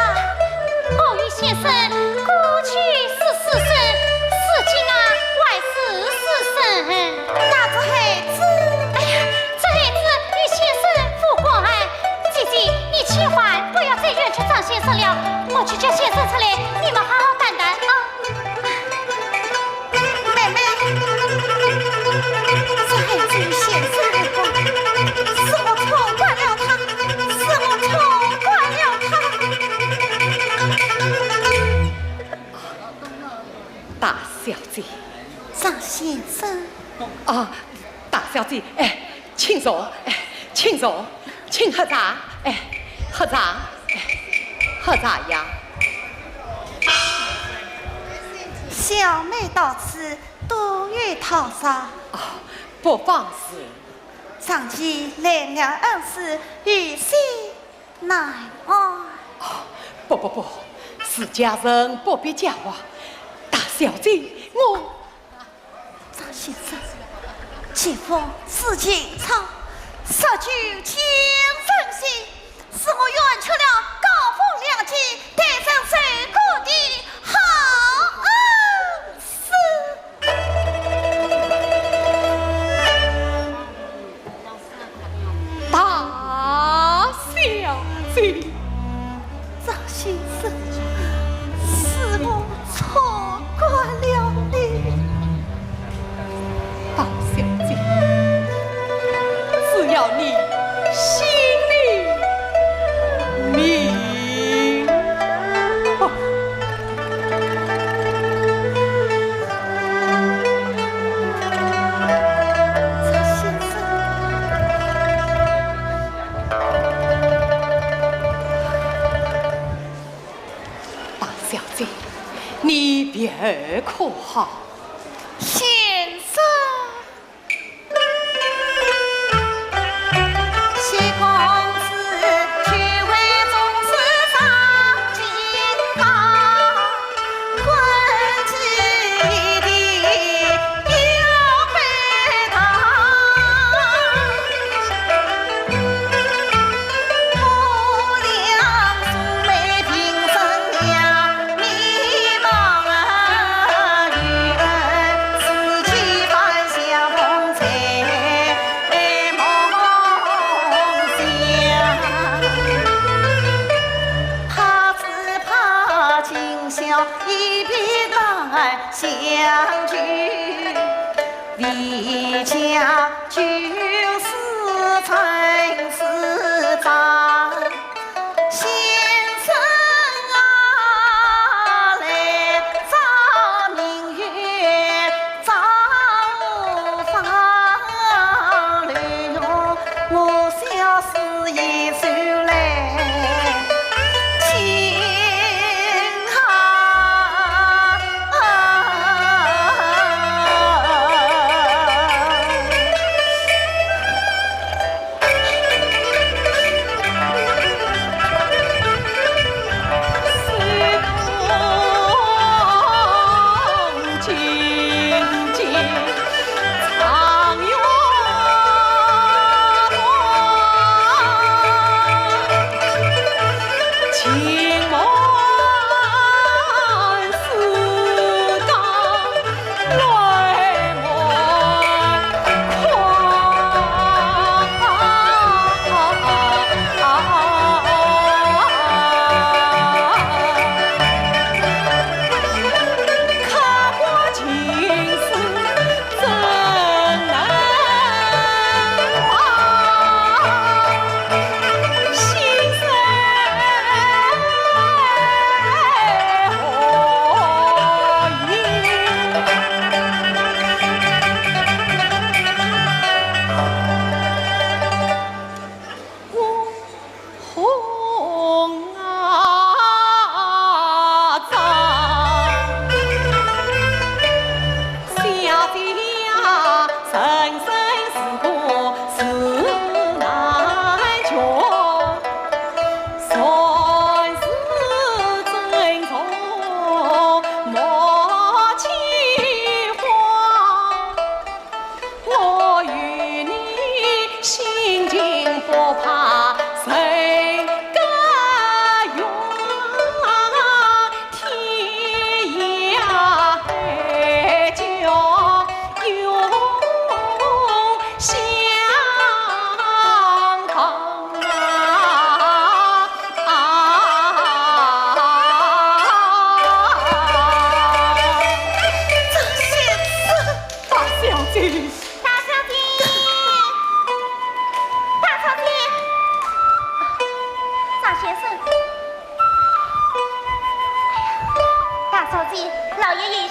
我与先生过去是师生，如今啊，还是师生。那这孩子？哎呀， 这孩子与先生无关。姐姐，你千万不要再冤屈张先生了，我去叫先生出来，你们好好谈谈啊。妹妹，这孩子与先生无关，是我错怪了他，是我错怪了他。大小姐。张先生。啊， 大小姐，哎，请坐，哎，请坐，请喝茶，哎，喝茶，哎，喝茶呀。小妹到此多有讨茶。哦，不妨事。长期来了恩师，有些难安。哦，不不不，自家人不必讲话。大小姐，我 张先生，姐夫是情操，说究竟真心，是我冤屈了高风良吉，待人受过的好恩师。大小姐。 张先生，是我错怪了你。大小姐，只要你心里明白。张先生。 大小姐，你病可好？先生。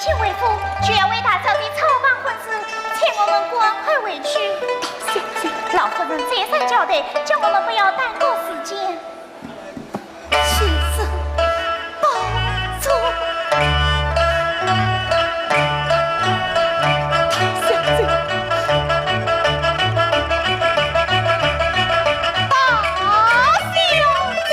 请回府，就要为大小姐操办婚事，请我们赶快回去。老夫人再三交代，叫我们不要耽搁时间。请坐，保重。大小姐。 大小姐。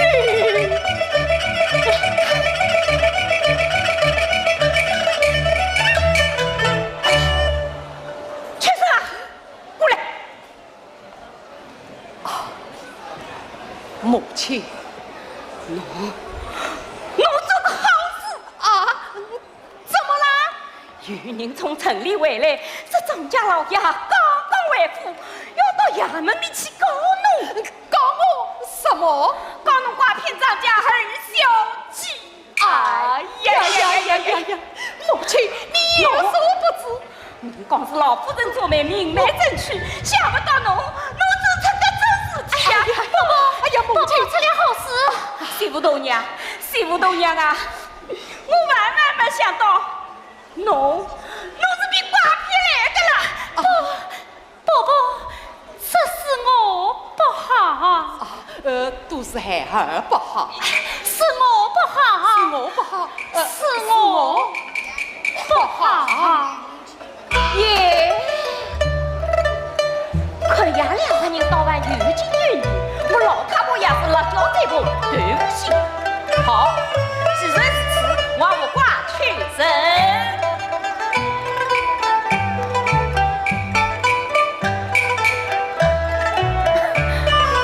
秋生啊，过来。啊，母亲。侬，侬做个好事啊！ 怎么啦？有人从城里回来，说张家老爷刚刚回府，要到衙门里去告侬。告我什么？告侬拐骗张家二小姐。哎呀呀呀呀呀！母亲，你有所不知。人家是老夫人做媒，明媒正娶，想不到侬，侬做出搿种事体呀！哎呀，哎呀，母亲，出了好事。媳妇大娘，媳妇大娘啊， 我万万没想到，侬，侬是被拐骗来的啦！啊。不，不，不，这是我不好。啊，呃，都是孩儿不好。是我不好。是我不好。呃，是我不好。 耶，看爷两个人倒还有情有义，我老太婆也是辣叫这个对不起。好，既然如此，我不挂秋生。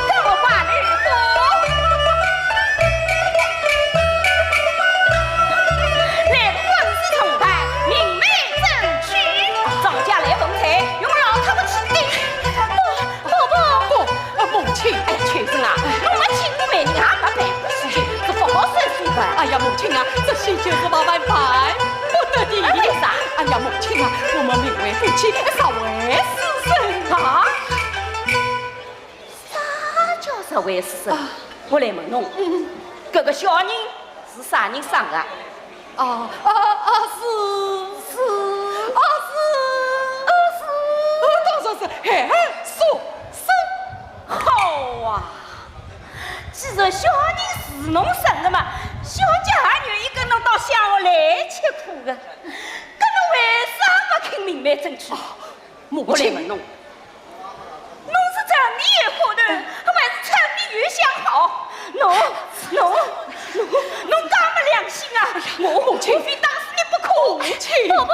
跟我挂女婿。来个婚事重办，明媒正娶，张家来文彩，用老太婆去顶。不，不，不。不，呃，母亲。哎呀，秋生啊，我没请过媒人，也没办过喜酒，这不好算数吧？哎呀，母亲啊，这喜酒是万万办不得的。哎，为啥？哎呀，母亲啊，我们名为夫妻，实为私生啊。 啥叫实为私生？啊。我来问侬，嗯。搿个小人是啥人生的？啊，啊，啊，是，是，啊，是，啊，是，啊，当然是孩儿所生。好啊，既然小人是侬生的嘛，小姐也愿意跟侬到乡下来吃苦的，搿侬为啥勿肯明媒正娶？啊，母亲。我来问侬， 侬是城里有花头，还是村里有相好？侬，侬，侬，侬介没良心啊！我，母亲。我非打死你不可！母亲。婆婆，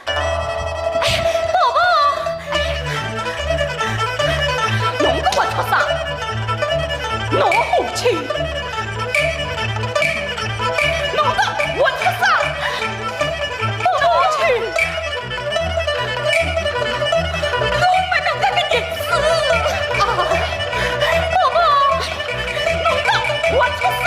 哎，婆婆，哎，侬个活畜生！侬母亲。 侬个活畜生！我去！侬没侬搿个日子啊！婆婆，侬个活畜生！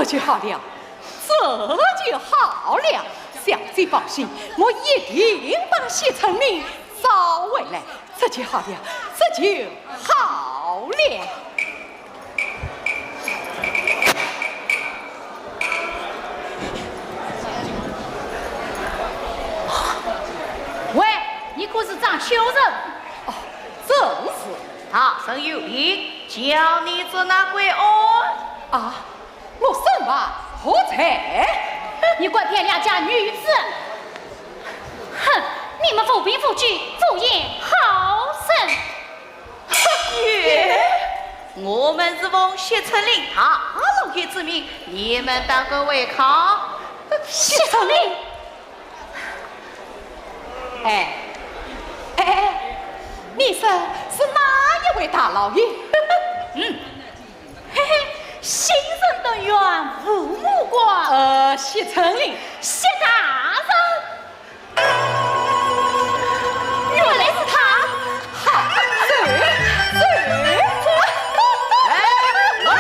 就好了，这就好了。小姐放心，我一定把谢春林找回来。这就好了，这就好了。喂，你可是张秋人？哦，正是。大人有令，叫你捉拿归案。啊，我沈华何罪？你拐骗良家女子。哼，你们无凭无据，污言好生。耶！我们是奉谢春林大老爷之命，你们胆敢违抗？谢春林？哎，哎，你说是哪一位大老爷？嗯，嘿嘿，新生登院，父母官。呃，谢春林。谢大人。 原来是他。好，走，走，走。哎，来。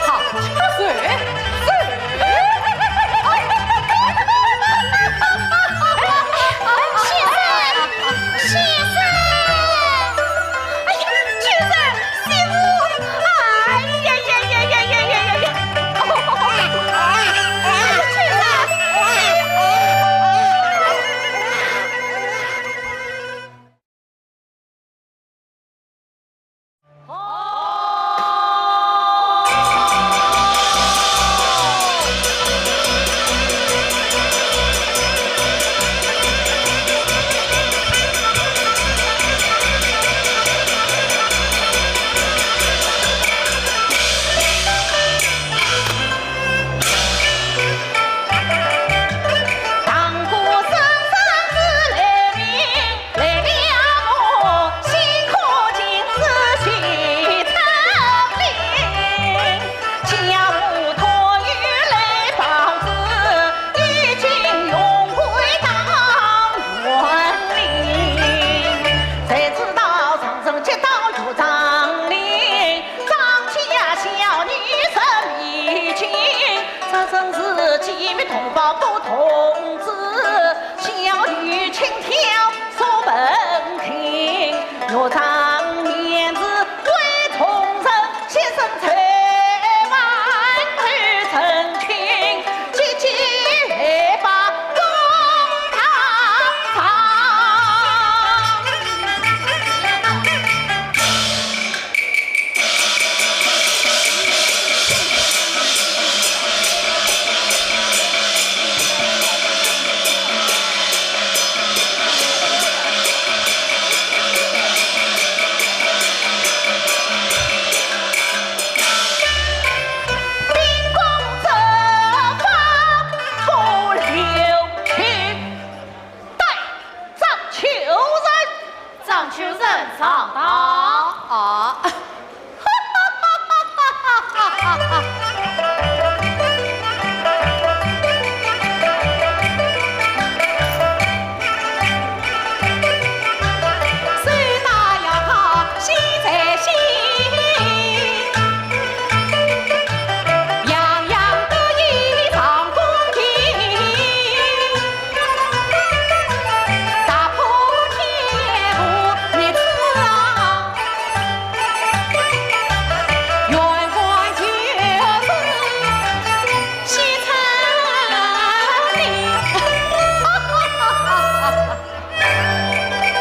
好，走，走。先生，先生。哎呀，秋人， 媳妇，哎呀呀呀呀呀呀呀呀！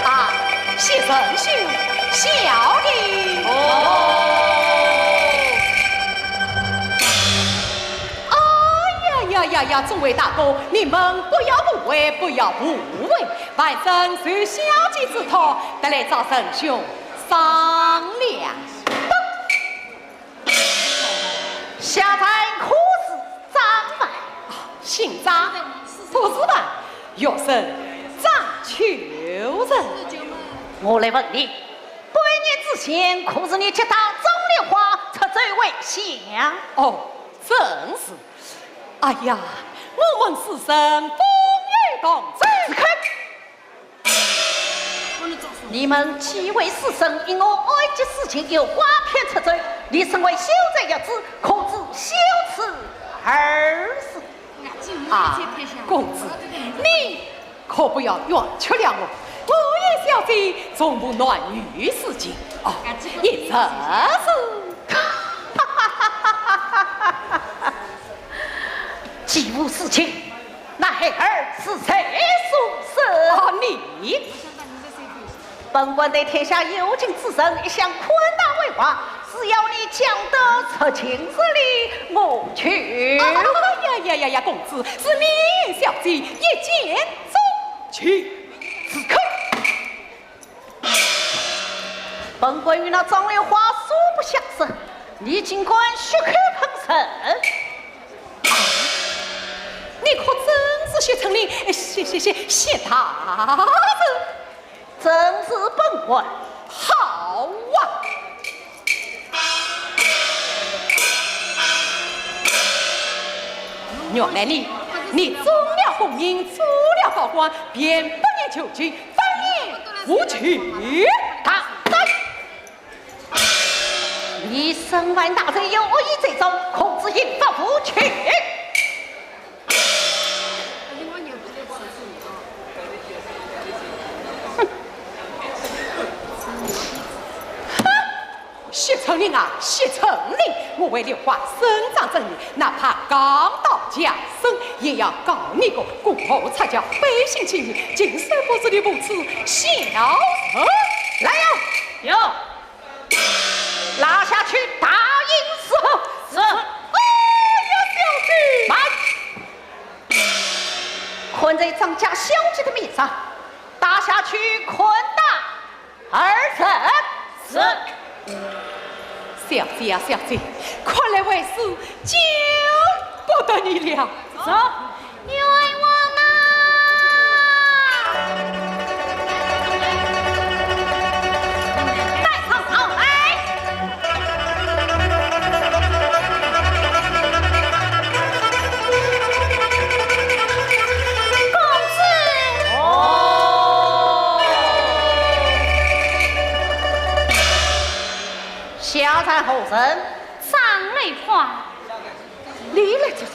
啊，谢仁兄，小弟。哦。哎呀呀呀呀，众位大哥，你们不要误会，不要误会，晚生受小姐之托，特来找仁兄商量。 下官可是张范？姓张，不是范，学生张秋人。我来问你，半年之前可是你接到张丽华出走回乡？哦，正是。哎呀，我们师生风雨同舟。住口！ 你们几位师生因我案件事情有瓜出走，你身为小姐一子，可知羞耻二字？啊，公子，你可不要冤屈了我。我与小姐从无男女私情，哦，也正是。既无私情，那孩儿是谁所生？哦，你。 本官对天下有情之人一向宽大为怀，只要你讲得出情入理，我去。哎呀呀呀呀，公子，是你与小姐一见钟情。住口！本官与那张流花素不相识，你竟敢血口喷人！啊，你可真是血淋淋，血血血血大人！ 正是本官。好啊！原来你，你中了功名，做了高官，便不念旧情，翻脸无情。大胆！你身犯大罪，有恶意之状，可知刑罚无穷。 哼！血淋淋啊，血淋淋！我为流花伸张正义，哪怕刚到家生，也要告你个故谋拆教，背信弃义，竟是不知你无耻小人。来呀！有。 拉下去打印伺候。是。哎呀，小姐！慢！看在张家小姐的面上，打下去，宽大二字。是。小姐啊，小姐，看来为师教不得你了。走。 冤枉啊！带上堂来。公子。哦。下站何人？张流花。你来做甚？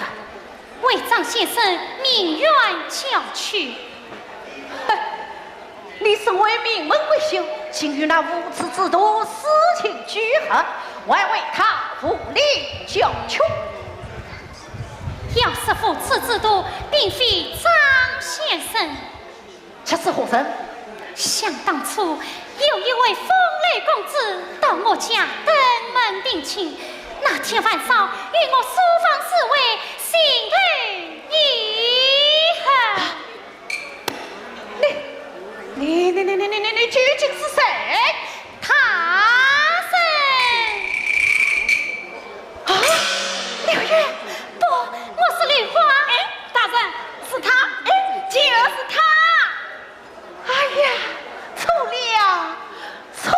为张先生鸣冤叫屈。哼，你身为名门贵秀，竟与那无耻之徒私情聚合，还为他无理叫屈。要说无耻之徒，并非张先生。 却是何人？想当初，有一位风流公子到我家登门定亲，那天晚上与我书房自慰，心头遗恨。你，你，你，你，你，你，你究竟是谁？ 他是。啊，流月，不，我是流花。哎，大人，是他，哎，就是他。哎呀，错了，错了。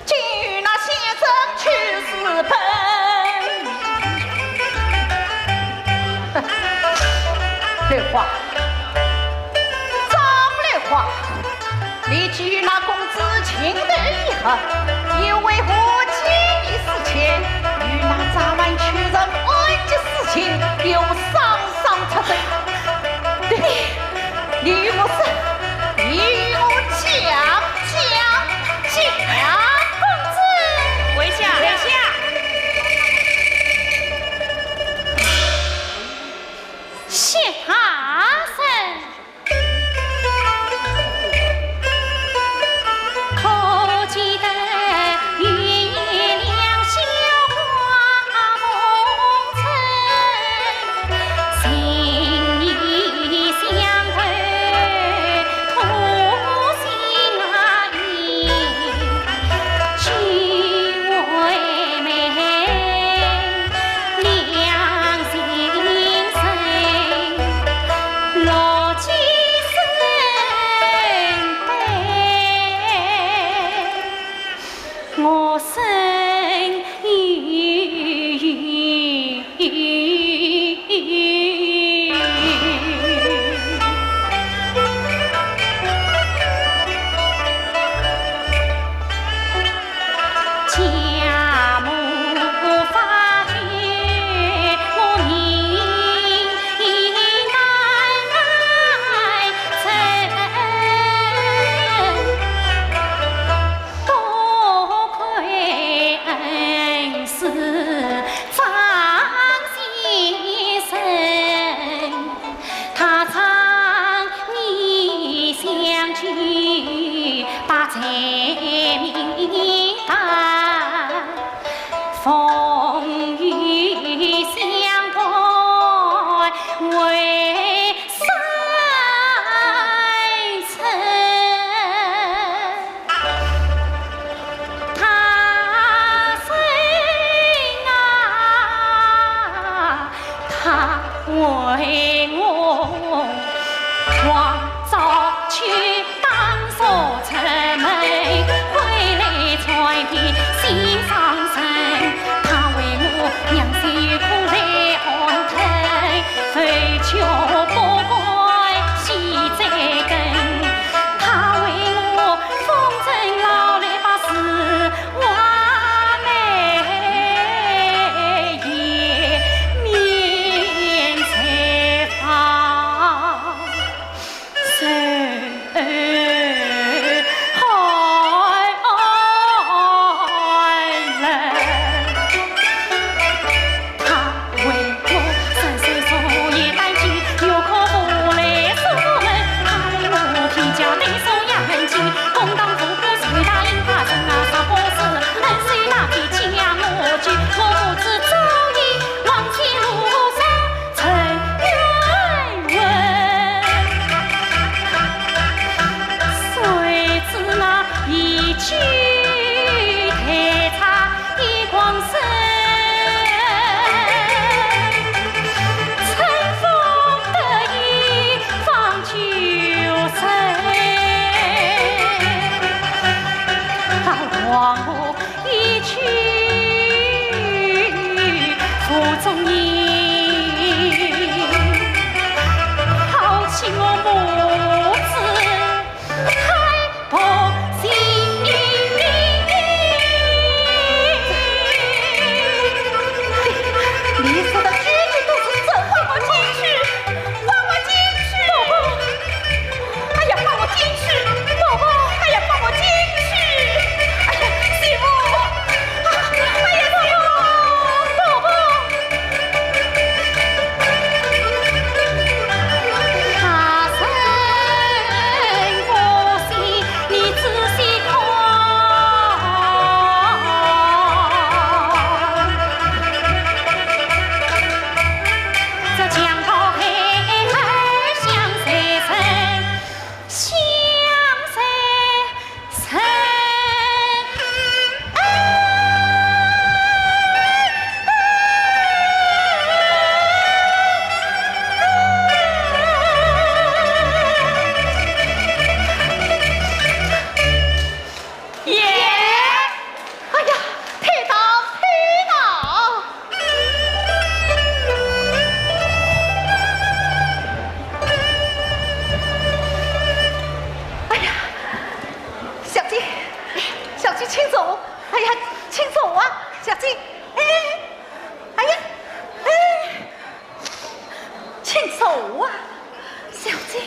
竟与那先生去私奔。流花，张流花，你既与那公子情投意合，又为何见异思迁，与那张蛮求人暗结私情，又双双出走？你，你与我说，你与我讲，讲，讲！公子！跪下！跪下！谢他。我身有家母发觉我命难成，多亏恩师张先生。 他常年相救，把罪名担，风雨相伴为生存。 他生啊，他为我创造出当初出门回来传递心上人，他为我让心苦来安顿，为求不管西在根。 他为我风尘劳累百世，我每夜面朝方，受寒冷。 他为我三岁树叶丹青，有苦无奈诉苦闷。他为我披甲戴首镶文巾，公堂无辜谁答应他？人啊，啥不是恩师那笔将我救，我不知早已望前路上成冤魂。谁知那一句太差 一光身，春风得意方九岁，他望我一去无踪影，抛弃我母子 太不幸。你说的句句都是真话。放我进去，放我进去！宝宝，哎呀，放我进去！宝宝，哎呀，放我进去！哎呀，媳妇！哎呀，宝宝，宝宝！ 耶！哎呀，推倒，推倒！哎呀，小姐，小姐请坐。哎呀，请坐啊，小姐。哎，哎呀，哎。 请坐啊，小姐。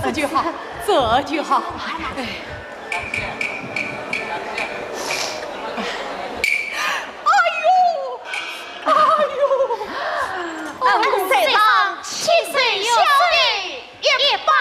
这就好，这就好。哎，哎呦，哎呦，哎呦，世上七十有罪一百。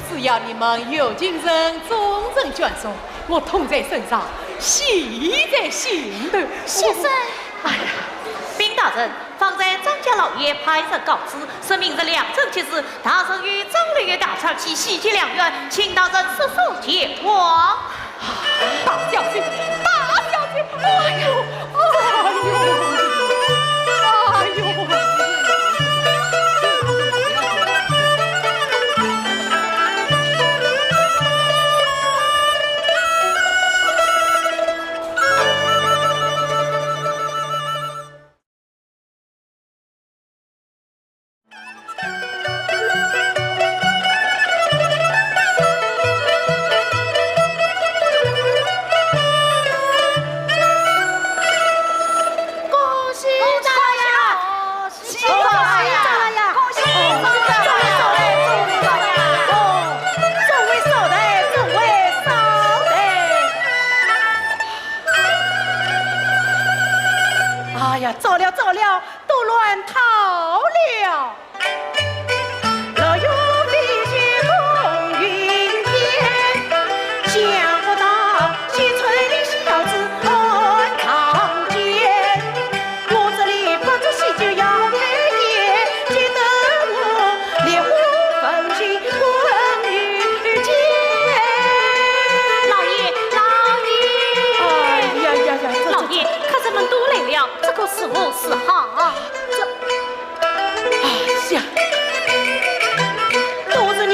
只要你们有情人终成眷属，我痛在身上，喜在心头。先生。哎呀，禀大人，方才张家老爷派人告知，说明日良辰吉日，大人与张六爷打算去西街良缘，请大人速速前往。 大小姐，大小姐，哎呦，哎呦，哎呦！恭喜张老爷！恭喜张老爷！恭喜张老爷！哦，众位少爷，众位少爷！哎呀，糟了，糟了， 都乱套了。老爷，老爷！哎呀呀呀，这，这，老爷，客人们都来了，这可如何是好？这， 哎呀！都是你，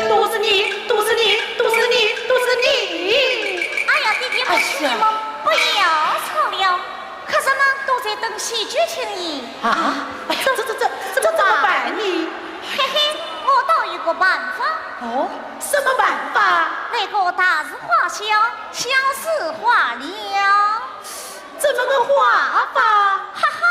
都是你，都是你，都是你，都是你！哎呀，爹爹，我劝你们不要吵了，客人们都在等喜酒请宴。啊？哎呀，这，这，这，这怎么办呢？嘿嘿，我倒有个办法。哦，什么办法？那个大事化小，小事化了。怎么个化法？哈哈！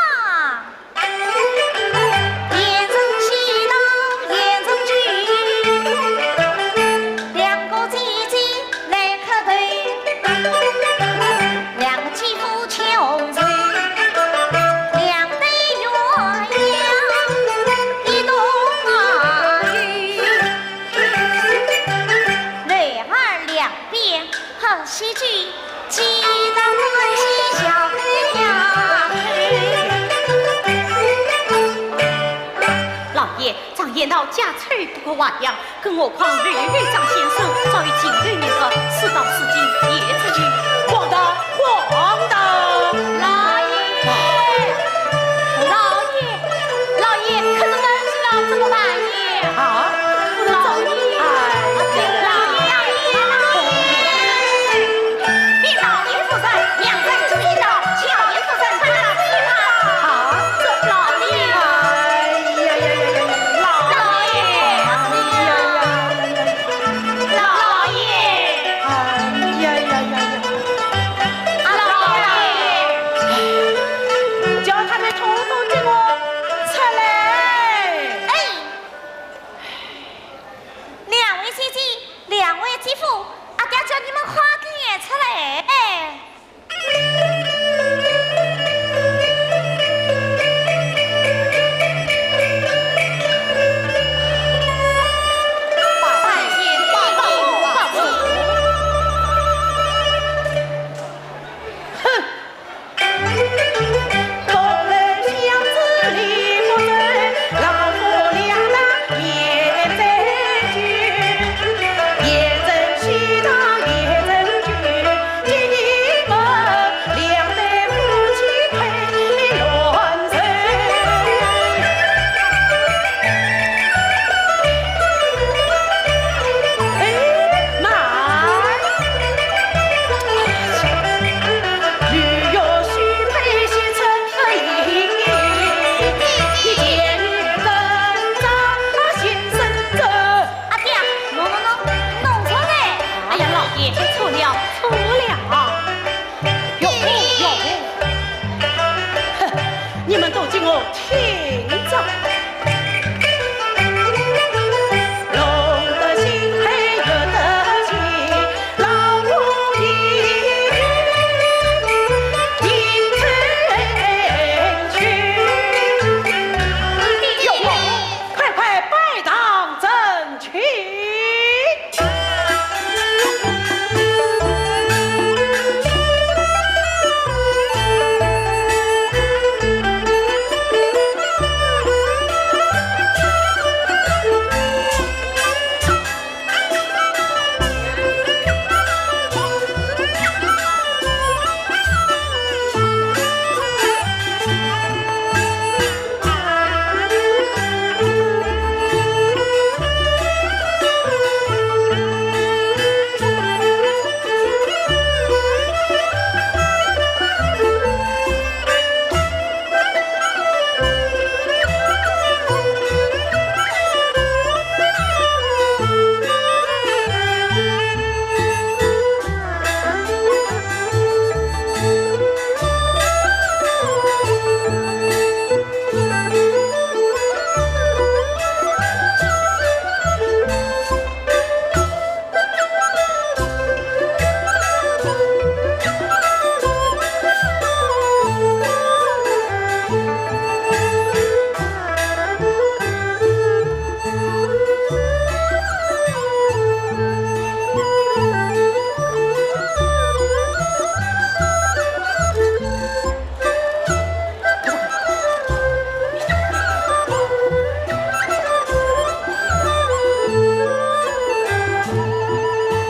老爷，常言道，家丑不可外扬，更何况刘张先生早已情投意合，事到如今，也只有……荒唐，荒唐！老爷，老爷，老爷，可是儿子要怎么办呢？啊？老爷，哎，老爷，老爷，禀老爷夫人，娘子知道，请老爷夫人快来吧。啊，这老爷，哎呀呀呀呀，老爷，哎呀呀呀呀呀。哟呼，哟呼！哼，你们都给我听着！龙的心黑，月的心，老虎的，一头去。哟呼，快快拜堂成亲！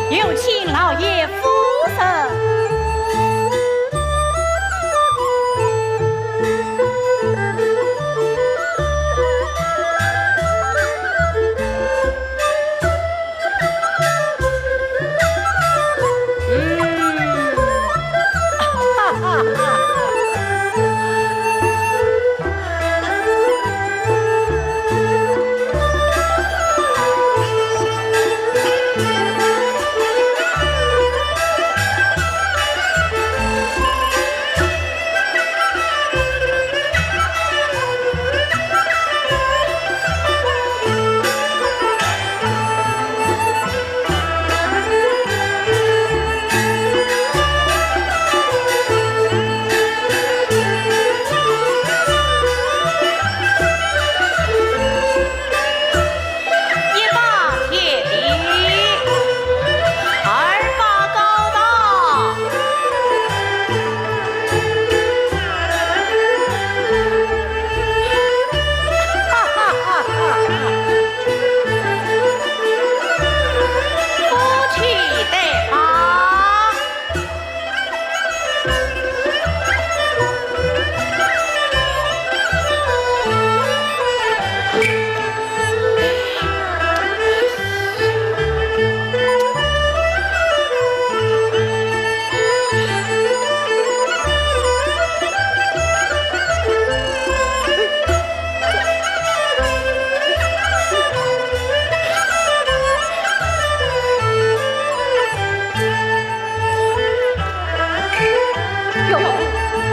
有请老爷夫人。一把天地，二把高堂。哈哈哈哈哈！夫妻对话。 哟，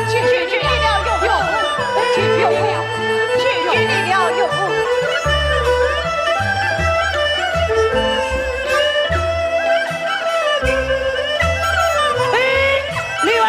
去，去，去你的，哟，哟，去，哟，去你的，哟。哎，女儿。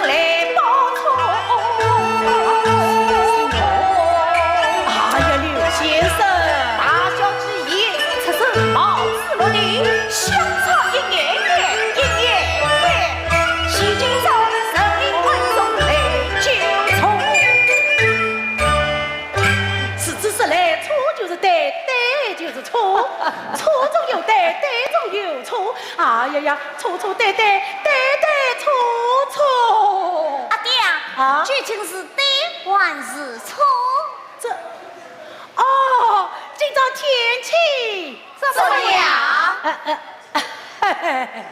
来报错。哎呀，刘先生，大小姐言辞出声，貌似落地，相差一眼眼，一眼眼。如今朝人民观众来纠错。是只是来错就是对，对就是错，错中有对，对中有错。哎呀呀，错错对对，对对错错。阿爹啊，啊？究竟是对还是错？这，哦，今朝天气怎么样？呃，呃，